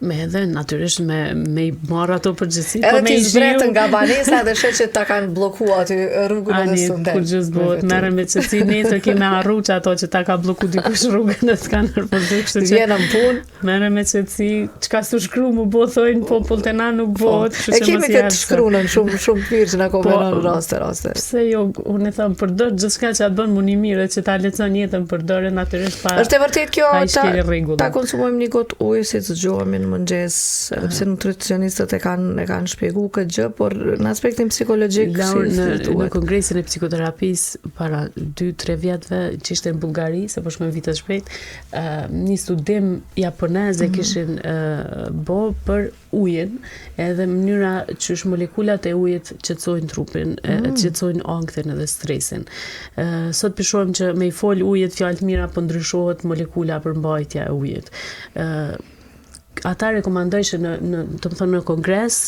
Speaker 2: Me edhe natyrisht me me i marr ato
Speaker 1: përgjegjësi, po me i zbret nga banesa dhe sheh që ta kanë bllokuar aty rrugën edhe
Speaker 2: s'un del. Kur gjithë merre me qetësi nesër ke me harru që ato që ta ka blloku dikush rrugën dhe të kanë nervozu,
Speaker 1: kështu që vjen në punë.
Speaker 2: Merre me qetësi, çka s'u shkru mu bo, thojnë po po te na nuk po,
Speaker 1: bohet, kështu që mos E kemi këtë shkrunën shumë shumë mirë që na po, konvenon po, raste raste.
Speaker 2: Pse jo, unë e them përdor gjithçka që atë bën mu ni mirë që ta lehtëson jetën përdore natyrisht
Speaker 1: pa. Është e vërtetë kjo ta ta konsumojmë një gotë ujë si të zgjohemi në mëngjes, edhe pse nutricionistët e kanë e kanë shpjeguar këtë gjë, por në aspektin psikologjik
Speaker 2: si në, në kongresin e psikoterapisë para 2-3 vjetëve që ishte në Bullgari, se po shkojnë vitet shpejt, një studim japonez e mhm. kishin uh, bo për ujin, edhe mënyra qysh molekulat e ujit qetësojnë trupin, mm. qetësojnë ankthin edhe stresin. Uh, sot po shohim që me i fol ujit fjalë të mira po ndryshohet molekula përmbajtja e ujit. Uh, ata rekomandojshin në në domethënë në kongres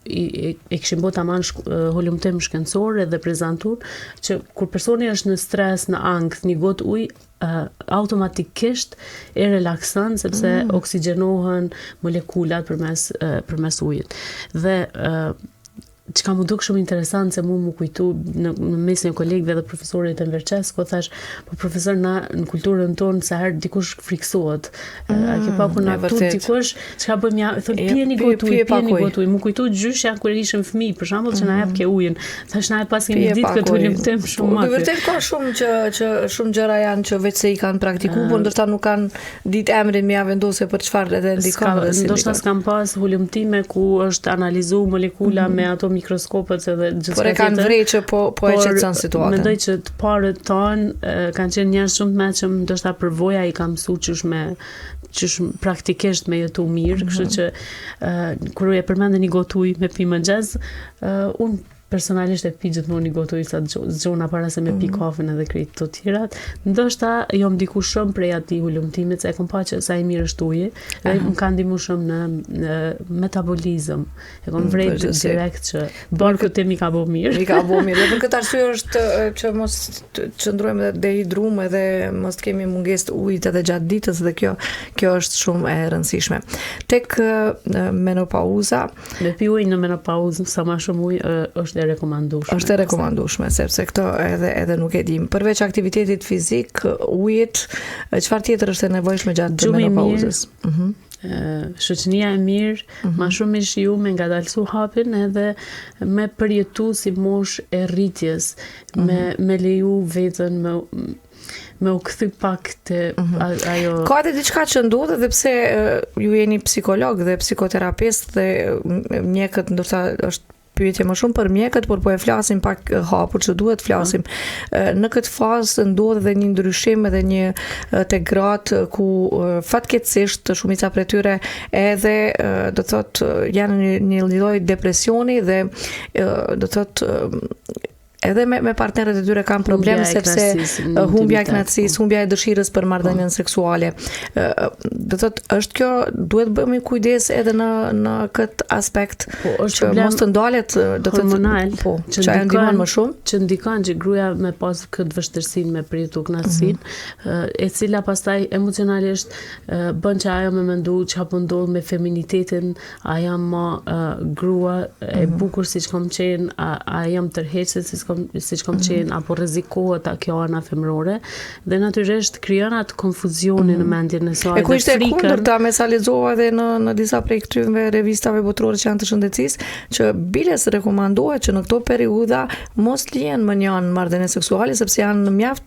Speaker 2: i, e, e kishin bo taman shk, hulumtim shkencor edhe prezantu që kur personi është në stres, në ankth, një gotë ujë uh, automatikisht e relakson sepse mm. oksigjenohen molekulat përmes uh, përmes ujit. Dhe uh, çka m'u duk shumë interesant se mu m'u kujtu në, në mesin e kolegëve dhe profesorit Enver Çesko thash, po profesor na në kulturën tonë sa herë dikush friksohet. Mm, a ke pa kur na tut dikush, çka bëjmë ja, thon pije një gotë ujë, pije një gotë ujë. M'u kujtu gjyshja kur ishim fëmijë, për shembull, që na mm. jepke ujin. Thash na e paskemi ditë këtë hulumtim
Speaker 1: po, shumë
Speaker 2: më.
Speaker 1: Po vërtet ka shumë që që shumë gjëra janë që veç se i kanë praktiku, mm. por ndoshta nuk kanë ditë emrin me ja vendosë për çfarë edhe ndikon
Speaker 2: dhe si. Ndoshta s'kan pas hulumtime ku është analizu molekula mm -hmm. me ato mikroskopët edhe
Speaker 1: gjithçka. Por e kanë vrejt që po po e qetëson situatën.
Speaker 2: Mendoj që të parët tanë kanë qenë njerëz shumë të mençëm, ndoshta përvoja i ka mësu qysh me qysh praktikisht me jetu mirë, mm -hmm. kështu që uh, kur e përmendë një gotë ujë me pi mëngjes, uh, unë personalisht e pi gjithmonë një gotë ujë sa zgjona para se me pi mm. kafen edhe krejt të tjerat. Ndoshta jam ndiku shumë prej atij hulumtimit se e kom pa që sa i mirë është uji dhe më ka ndihmu shumë në, në metabolizëm. E kom mm, vrejt direkt që barkut tim i ka bo
Speaker 1: mirë. I ka bo mirë. Dhe për këtë arsye është që mos të qëndrojmë dhe dehidrum edhe mos të kemi mungesë të ujit edhe gjatë ditës dhe kjo kjo është shumë e rëndësishme. Tek menopauza,
Speaker 2: Me pi ujë në menopauzë, sa ma shumë ujë është e rekomandueshme.
Speaker 1: Është e rekomandueshme sepse këto edhe edhe nuk e dim. Përveç aktivitetit fizik, ujit, çfarë tjetër është e nevojshme gjatë
Speaker 2: Gjumi menopauzës? Mhm. Mm shoqënia e mirë, mm -hmm. ma shumë me shiju, me ngadalësu hapin edhe me përjetu si moshë e rritjes, mm -hmm. me, me leju vetën, me. me u kthy pak te mm -hmm. ajo
Speaker 1: Ka edhe diçka që ndodh edhe pse ju jeni psikolog dhe psikoterapist dhe mjekët ndoshta është pyetje më shumë për mjekët, por po e flasim pak hapur që duhet flasim. Mm. Në këtë fazë ndodh edhe një ndryshim edhe një te gratë ku fatkeqësisht shumica prej tyre edhe do të thotë janë në një, një lloj depresioni dhe do të thotë edhe me me partnerët e tyre kanë problem sepse humbja e kënaqësisë, humbja e dëshirës për marrëdhënien po. seksuale. Do të thotë është kjo duhet bëhemi kujdes edhe në në këtë aspekt po, është që mos të ndalet do të
Speaker 2: thotë
Speaker 1: po, që, që ajo ndihmon më shumë,
Speaker 2: që ndikon që gruaja me pas këtë vështirësinë me përjetu kënaqësinë, mm -hmm. e cila pastaj emocionalisht bën që ajo me mendu çka po ndodh me feminitetin A jam ma uh, grua e mm -hmm. bukur siç kom qenë, a, a jam tërheqëse siç kom, siç kom mm -hmm. qenë, apo rrezikohet a kjo ana femërore, dhe natyrisht krijon atë konfuzionin mm -hmm. në mhm. mendjen e saj
Speaker 1: e ku ishte e kundërta me sa lexova edhe në, në disa prej këtyre revistave botërore që janë të shëndetësisë, që biles rekomandohet që në këto periudha mos lihen mënjanë marrëdhëniet seksuale, sepse janë mjaft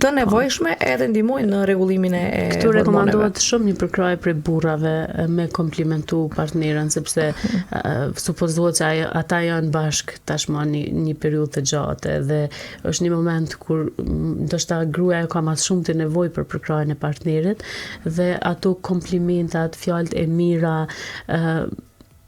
Speaker 1: të nevojshme edhe ndihmojnë në rregullimin e
Speaker 2: e Këtu rekomandohet shumë një përkrahje prej burrave me komplimentu partnerën sepse mm. supozohet që ata janë bashkë tashmë një një periudhë të gjatë dhe është një moment kur ndoshta gruaja ka më shumë të nevojë për përkrahjen e partnerit dhe ato komplimentat, fjalët e mira, ë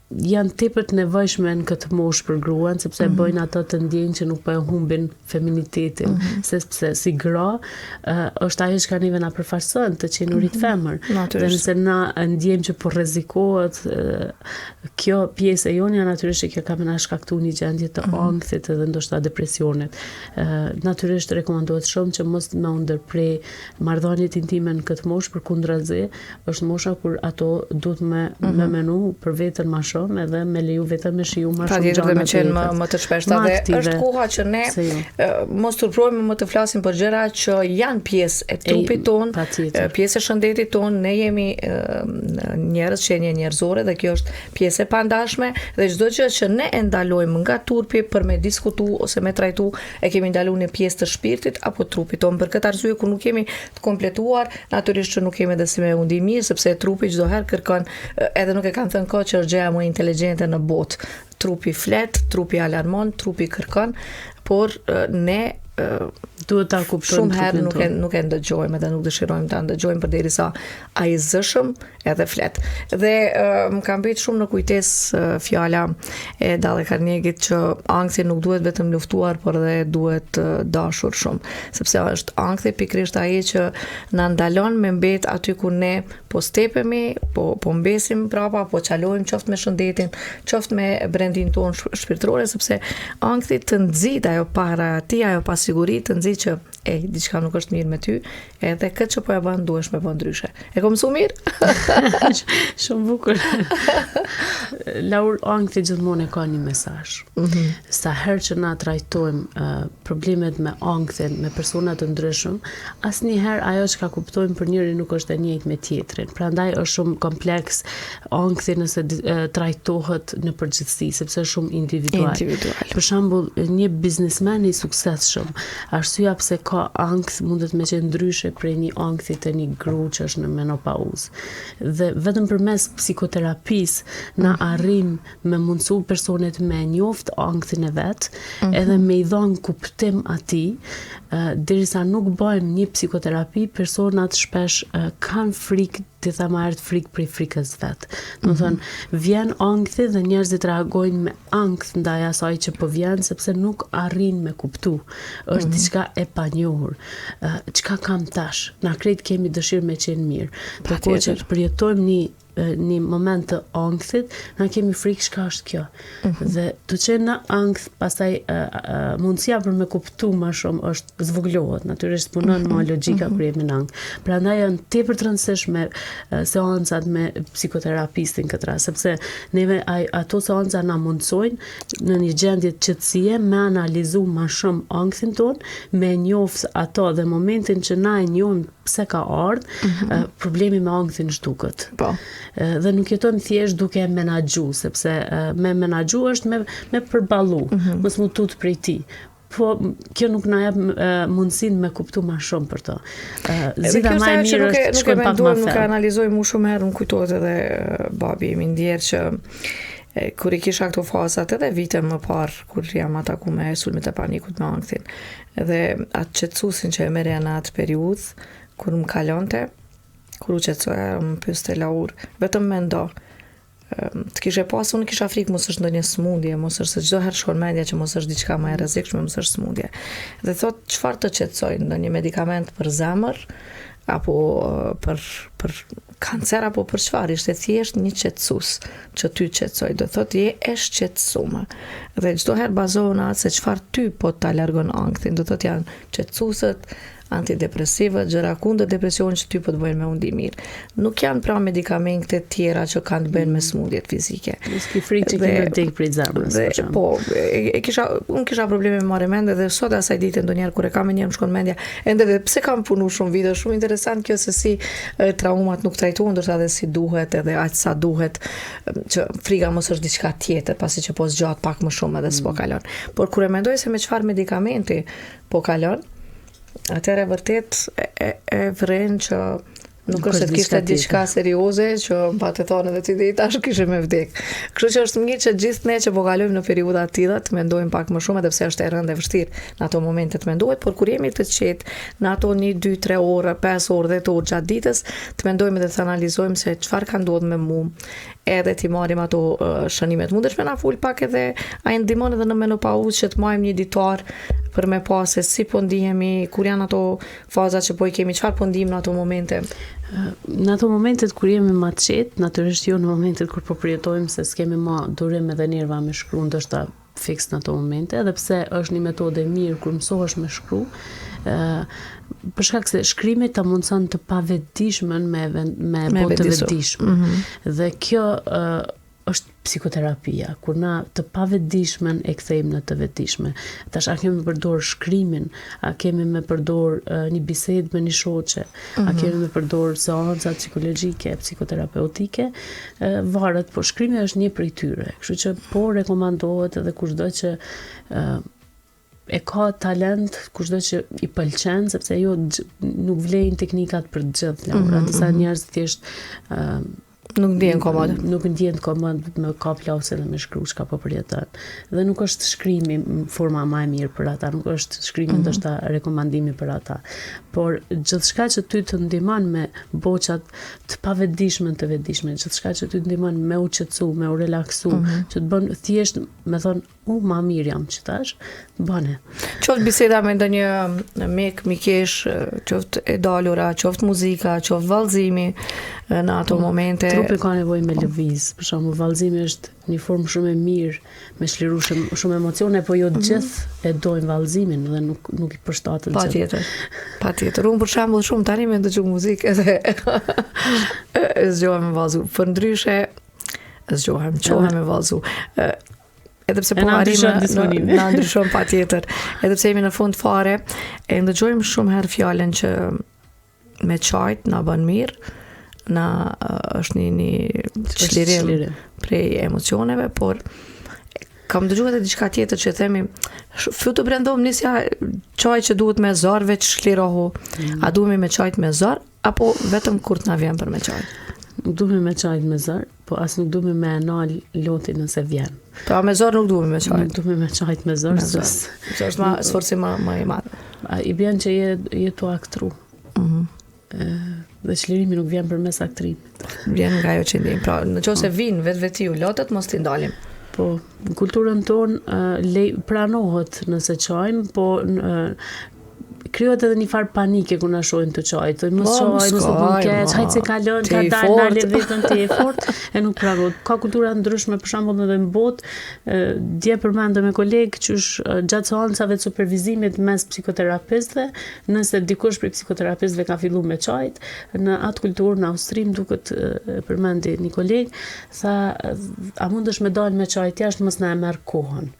Speaker 2: janë tepër të nevojshme në këtë moshë për gruan, sepse mm -hmm. bëjnë ato të ndjejnë që nuk po e humbin feminitetin, mm -hmm. sepse si gra uh, është ajo çka neve na përfaqëson të qenurit mm -hmm. femër. Dhe nëse na ndjejmë që po rrezikohet uh, kjo pjesë e jonja, natyrisht që kjo ka me na shkaktu një gjendje të mm -hmm. ankthit edhe ndoshta depresionit. Uh, natyrisht rekomandohet shumë që mos me u ndërpre marrëdhëniet intime në këtë moshë përkundrazi, është mosha kur ato duhet me mm -hmm. me mhm. menu për veten më shumë edhe me leju veten me shiju më
Speaker 1: shumë gjëra. Patjetër me qenë më më të shpeshta dhe është koha që ne jo. mos turprohemi më të flasim për gjëra që janë pjesë e trupit tonë, pjesë e shëndetit tonë, ne jemi njerëz qenie njerëzore dhe kjo është pjesë e pandashme dhe çdo gjë që ne e ndalojmë nga turpi për me diskutu ose me trajtu e kemi ndalu një pjesë të shpirtit apo trupit tonë. Për këtë arsye kur nuk jemi të kompletuar, natyrisht që nuk kemi edhe si me u ndi mirë, sepse trupi çdo herë kërkon, edhe nuk e kanë thënë kot që është gjëja më inteligjente në botë. Trupi flet, trupi alarmon, trupi kërkon, por ne
Speaker 2: duhet ta kuptojmë
Speaker 1: shumë herë nuk e nuk e ndëgjojmë edhe nuk dëshirojmë ta ndëgjojmë përderisa ai zëshëm edhe flet. Dhe më ka mbet shumë në kujtesë fjala e Dale Carnegie që ankthi nuk duhet vetëm luftuar, por edhe duhet dashur shumë, sepse është ankthi pikërisht ai që na ndalon me mbet aty ku ne po stepemi, po po mbesim prapa, po çalojmë qoftë me shëndetin, qoftë me brendinë tonë shpirtërore, sepse ankthi të nxit ajo parati, ajo pasiguri të nxit që ej, diçka nuk është mirë me ty, Edhe këtë që po e bën duhesh me bën ndryshe. E kom mësu
Speaker 2: mirë? Shumë bukur. Laur, ankthi gjithmonë e ka një mesazh. Mm -hmm. Sa herë që na trajtojmë uh, problemet me ankthin, me persona të ndryshëm, asnjëherë ajo çka kuptojmë për njërin nuk është e njëjtë me tjetrin. Prandaj është shumë kompleks ankthi nëse uh, trajtohet në përgjithësi, sepse është shumë individual.
Speaker 1: Individual.
Speaker 2: Për shembull, një biznesmen i suksesshëm, Arsyeja pse ka ankth mundet me qenë ndryshe prej një ankthi të një grue që është në menopauzë. Dhe vetëm përmes psikoterapisë na mm. arrijmë me mundësu personit me njoft ankthin e vet, mm -hmm. edhe me i dhënë kuptim atij, derisa nuk bëjmë një psikoterapi, personat shpesh kanë frikë ti the ma herët frikë prej frikës vet. Domethënë, mm -hmm. vjen ankthi dhe njerëzit reagojnë me ankth ndaj asaj që po vjen, sepse nuk arrin me kuptu. Është mm -hmm. diçka e panjohur. Çka kam tash? Na krejt kemi dëshirë me qenë mirë. Ndërkohë që përjetojmë një një moment të ankthit, na kemi frikë çka është kjo. Mm -hmm. Dhe të qenë në ankth, pastaj mundësia për me kuptu ma shumë është zvogëlohet, natyrisht punon mm -hmm. ma logjika mm -hmm. kur jemi në ankth. Prandaj janë tepër të rëndësishme seancat me psikoterapistin këtë rast, sepse neve ai ato seanca na mundësojnë në një gjendje të qetësie me analizu ma shumë ankthin tonë, me njoft ato dhe momentin që na e njohim pse ka ardhë, mm -hmm. problemi me ankthin zhduket.
Speaker 1: Po.
Speaker 2: Dhe nuk jetojmë thjesht duke e menaxhu, sepse me menaxhu është me me përballu, mm -hmm. mos m'u tut prej tij. Po kjo nuk na jep mundësinë me kuptu ma shumë për to. Zgjidhja ma e mirë është të shkojmë pak ma
Speaker 1: thellë. Nuk e analizoj mu shumë herë, më kujtohet edhe babi im i ndjerë që e, kur i kisha këto fazat edhe vite më parë kur jam ataku me sulmet e panikut me ankthin edhe atë qetësuesin që e merrja në atë periudhë kur më kalonte kur u qetësoja më pyeste Laur vetëm mendo të kishe pas, unë kisha frikë mos është ndonjë sëmundje, mos është se çdo herë shkon mendja që mos është diçka më e rrezikshme, mos është sëmundje. Dhe thot çfarë të qetësoj, ndonjë medikament për zemër apo për për kancer apo për çfarë, ishte thjesht një qetësues që ty qetësoi, do thotë je e shqetësume. Dhe çdo herë bazohu në atë se çfarë ty po ta largon ankthin, do thotë janë qetësueset, antidepresivët, gjëra kundër depresionit që ty po të bëjnë me u ndi mirë. Nuk janë pra medikamente të tjera që kanë të bëjnë me mm. sëmundjet
Speaker 2: fizike. Mos ki frikë që ke me vdek prej zemrës.
Speaker 1: Dhe, po, e, e kisha, unë kisha probleme me marrë mend dhe sot asaj dite ndonjëherë kur e kam menjëherë më shkon mendja, ende dhe pse kam punu shumë vite, shumë interesant kjo se si e, traumat nuk trajtohen ndoshta edhe si duhet edhe aq sa duhet që frika mos është diçka tjetër, pasi që po zgjat pak më shumë edhe s'po mm. kalon. Por kur e mendoj se me çfarë medikamenti po kalon, atëherë vërtet e, e, e vren që nuk është se kishte diçka serioze që më pate thonë edhe ti dhe tash kishe me vdek. Kështu që është mirë që gjithë ne që po kalojmë në periudha të tilla të mendojmë pak më shumë edhe pse është e rëndë e vështirë në ato momente të mendohet, por kur jemi të qetë në ato 1 2 3 orë, 5 orë, 10 orë gjatë ditës, të mendojmë dhe të analizojmë se çfarë ka ndodhur me mua, edhe t'i marrim ato shënimet. Mundesh me na fol pak edhe a i ndihmon edhe në menopauzë që të majmë një ditar për me pa se si po ndihemi, kur janë ato faza që po i kemi, çfarë po ndihemi në ato momente?
Speaker 2: Në ato momentet kur jemi ma të qetë, natyrisht jo në momentet kur po përjetojmë se s'kemi ma durim edhe nerva me shkru, ndoshta fiks në ato momente, edhe pse është një metodë e mirë kur mësohesh me shkru, ë për shkak se shkrimi ta mundson të pavetëdijshmen me me, me bo të vetëdijshme. Mm -hmm. Dhe kjo ë është psikoterapia, kur na të pavetëdijshmen e kthejmë në të vetëdijshme. Tash a kemi me përdor shkrimin, a kemi me përdor uh, një bisedë me një shoqe, mm -hmm. a mhm. kemi me përdor seanca psikologjike, psikoterapeutike, Varet, po shkrimi është një prej tyre, kështu që po rekomandohet edhe kushdo që e ka talent, kushdo që i pëlqen, sepse jo nuk vlejnë teknikat për të gjithë, Laura, mm -hmm. disa mhm. njerëz thjesht
Speaker 1: uh, nuk ndihen
Speaker 2: komod. Nuk ndihen komod me kap lapsin dhe me shkru çka po përjeton. Dhe nuk është shkrimi forma ma e mirë për ata, nuk është shkrimi mm -hmm. ndoshta rekomandimi për ata. Por gjithçka që ty të ndihmon me bo qat të pavetëdijshmen të vetëdijshme, gjithçka që ty të ndihmon me u qetësu, me u relaksu, mm -hmm. që të bën thjesht me thon, u ma mirë jam qitash, bane.
Speaker 1: Qoftë biseda me ndonjë mik, mikesh, qoftë e dalura, qoftë muzika, qoftë vallëzimi në ato po, momente.
Speaker 2: Trupi ka nevojë me po. lëviz, për shembull vallëzimi është një formë shumë e mirë me çliru shumë, shumë emocione, po jo të mhm. gjithë e dojnë vallëzimin dhe nuk nuk i përshtatet
Speaker 1: gjithë. Patjetër. Patjetër. Unë për shembull shumë tani me ndëgju muzikë edhe e zgjohem me vallëzu. Përndryshe zgjohem, çohem me vallëzu. Edhe pse po
Speaker 2: arrijmë në,
Speaker 1: na ndryshon patjetër. Edhe pse jemi në fund fare, e ndëgjojmë shumë herë fjalën që me qajt na bën mirë, na është një, një çlirim prej emocioneve, por kam dëgjuar edhe diçka tjetër që themi futu bre n'dhomë nisja qaj që duhet me zor veç çlirohu. Mm. A duhemi me qajt me zor apo vetëm kur të na vjen për me
Speaker 2: qajt? Nuk duhemi me qajt me zor, po as nuk duhemi me e nal lotin nëse
Speaker 1: vjen. Pra me zor nuk duhemi me qajt.
Speaker 2: Nuk duhemi me qajt me zor, me zor.
Speaker 1: Se është ma sforci ma, ma i madh.
Speaker 2: I bjen që je je tu aktru. Mm -hmm. dhe çlirimi nuk vjen përmes
Speaker 1: aktrimit. Vjen nga ajo që ndjen. Pra, në qoftë se po. vijnë vetvetiu lotët, mos t'i ndalim.
Speaker 2: Po, në kulturën tonë le, pranohet nëse qajmë, po krijohet edhe një farë panike kur na shohin tu qajt. Thonë mos po, qaj, mos u bën keq, hajt se kalon, ka dal nale vetën ti e fort, e nuk pranohet. Ka kultura të ndryshme, për shembull edhe në botë, dje përmendëm me kolegë qysh gjatë seancave të supervizimit mes psikoterapistëve, nëse dikush prej psikoterapistëve ka fillu me qajt, në atë kulturë në Austri më duket e përmendi një koleg, tha a mundesh me dalë me qajt jashtë mos na e merr kohën.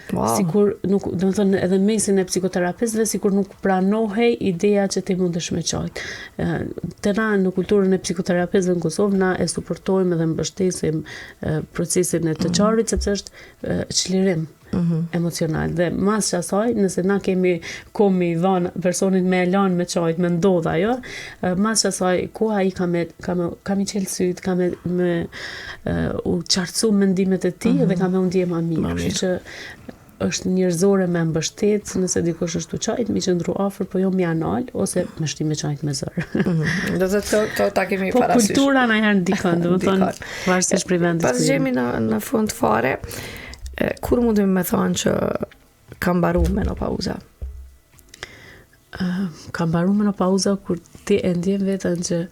Speaker 2: Wow. Sikur nuk, domethënë edhe mesin e psikoterapistëve sikur nuk pranohej ideja që ti mundesh me qajt. Te na në kulturën e psikoterapistëve në Kosovë na e suportojmë edhe mbështesim procesin e të mm. qarit sepse është çlirim. Mm -hmm. emocional dhe mas qasaj nëse na kemi kohë me i dhanë personit me e lanë me qajt me ndodh ajo mas qasaj koha ai ka me ka me ka me çel syt ka me me uh, u qartësu mendimet e tij mm -hmm. dhe ka me u ndje ma mirë kështu që është njerëzore me mbështet nëse dikush është tu qajt, me qëndru afër, po jo me ja nal ose me shti me qajt me
Speaker 1: zër. Mm -hmm. Do të thotë to ta kemi
Speaker 2: po, parasysh. Po kultura najherë ndikon, domethënë varësisht prej vendit.
Speaker 1: Pasi jemi në në fund fare, kur mundemi me thonë që ka mbaru menopauza?
Speaker 2: Uh, ka mbaru menopauza kur ti e ndjen veten që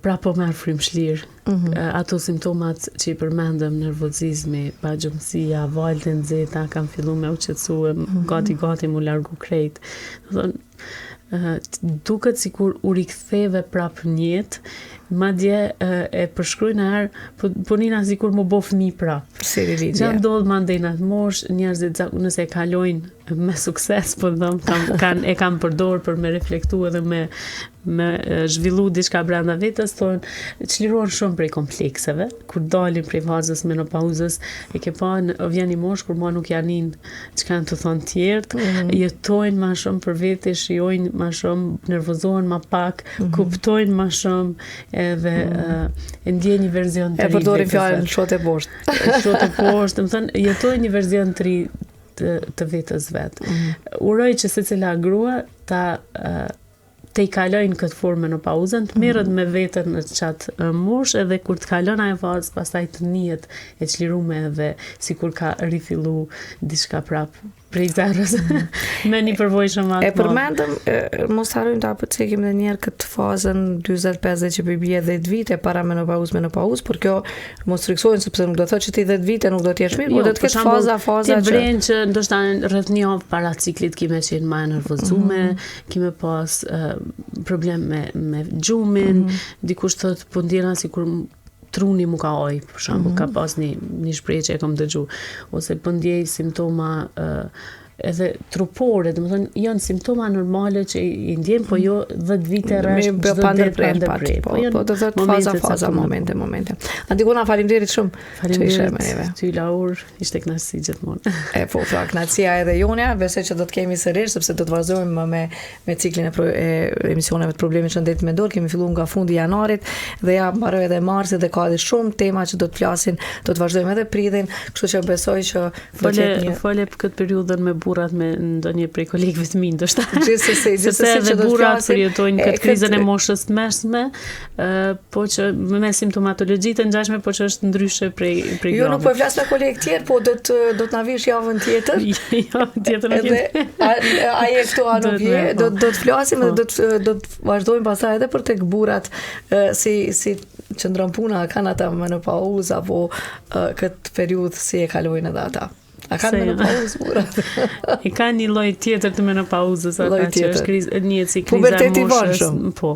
Speaker 2: prapë po merr frymë shlirë. Mm -hmm. uh, ato simptomat që i përmendëm, nervozizmi, pagjumësia, valët e nxehta kanë fillu me u qetësu, mm -hmm. gati gati m'u largu krejt. Domethënë, uh, duket sikur u riktheve prapë në jetë, madje uh, e përshkruajnë herë, po, po nina sikur m'u bo fëmijë prapë.
Speaker 1: Si rilindje.
Speaker 2: Çka ndodh mandej në atë moshë, njerëzit nëse e kalojnë me sukses, po them, kam, kanë e kanë përdor për me reflektu edhe me me zhvillu diçka brenda vetes, thonë çlirohen shumë prej komplekseve, kur dalin prej fazës menopauzës, e ke pa në, vjen një moshë kur ma nuk ja nin çka janë tu thonë tjerët, mm -hmm. jetojnë ma shumë për vete, shijojnë ma shumë, nervozohen ma pak, mm -hmm. kuptojnë ma shumë, edhe mm -hmm. e ndjejnë një verzion
Speaker 1: të ri. E përdorin fjalën lshote poshtë.
Speaker 2: Lshote poshtë, domethënë jetojnë një verzion të ri të, të vetes vet. Mm -hmm. Uroj që secila grua ta uh, tejkalojë këtë formë menopauzën, të merret mm -hmm. me veten në qat moshë edhe kur të kalon ajo fazë, pastaj të nihet e çlirume edhe sikur ka rifillu diçka prap prej zeros mm -hmm. me një përvojë shumë
Speaker 1: më të E përmendëm, mos harrojmë ta përcekim edhe një herë këtë fazën 40-50 që po i bie 10 vite para menopauzë, menopauzë, por kjo Mos frikësohen sepse nuk do të thotë që ti 10 vite nuk do të jesh mirë, por jo, do të ketë faza faza
Speaker 2: që ti vren që ndoshta rreth një javë para ciklit ki me qenë më e nervozume, mm -hmm. ki me pas uh, problem me me gjumin, mm -hmm. dikush thotë po ndjena sikur truni m'u ka aj, për shembull, mm -hmm. ka pas një një shprehje që e kam dëgju, ose po ndjej simptoma uh, edhe trupore, domethënë janë simptoma normale që i ndjen, po jo 10 vite rresht
Speaker 1: çdo ditë pa ndërprerë, po, po, po do të thotë faza faza momente momente. Antigona faleminderit shumë
Speaker 2: që ishe me neve. Ty Laur, ishte kënaqësi gjithmonë.
Speaker 1: E po, pra kënaqësia edhe jonja, besoj që do të kemi sërish sepse do të vazhdojmë me me ciklin e, pro, e emisioneve të problemit shëndetit mendor, kemi filluar nga fundi i janarit dhe ja mbaroi edhe marsi dhe ka edhe shumë tema që do të flasin, do të vazhdojmë edhe prillin, kështu që besoj që
Speaker 2: Fole, një... fole për këtë periudhën me burrat me ndonjë prej kolegëve të mi
Speaker 1: ndoshta. Gjithsesi,
Speaker 2: gjithsesi që do të burrat përjetojnë këtë krizën e moshës të mesme, ë po që me simptomatologji të ngjashme, po që është ndryshe prej
Speaker 1: prej Jo, nuk po flas me kolegë tjerë, po do të do të na vish javën tjetër.
Speaker 2: javën tjetër nuk
Speaker 1: Edhe a, a je këtu a nuk je, do do të flasim dhe po. do të do të vazhdojmë pastaj edhe për tek burrat si si qëndron puna, a kanë ata menopauzë apo këtë periudhë si e kalojnë edhe ata. A kanë menopauzë
Speaker 2: burrat? E kanë një lloj tjetër të menopauzës ata që është krizë, njihet si kriza e Puberteti
Speaker 1: moshës. Po.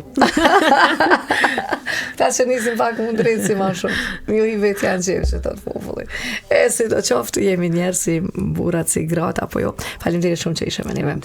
Speaker 1: Ta që nisin pak më drejt si ma shumë. Ju i vetë janë qefë që të të populli. E sido qoftë, jemi njerëz si burrat, si gratë, apo jo. Faleminderit shumë që ishe me neve.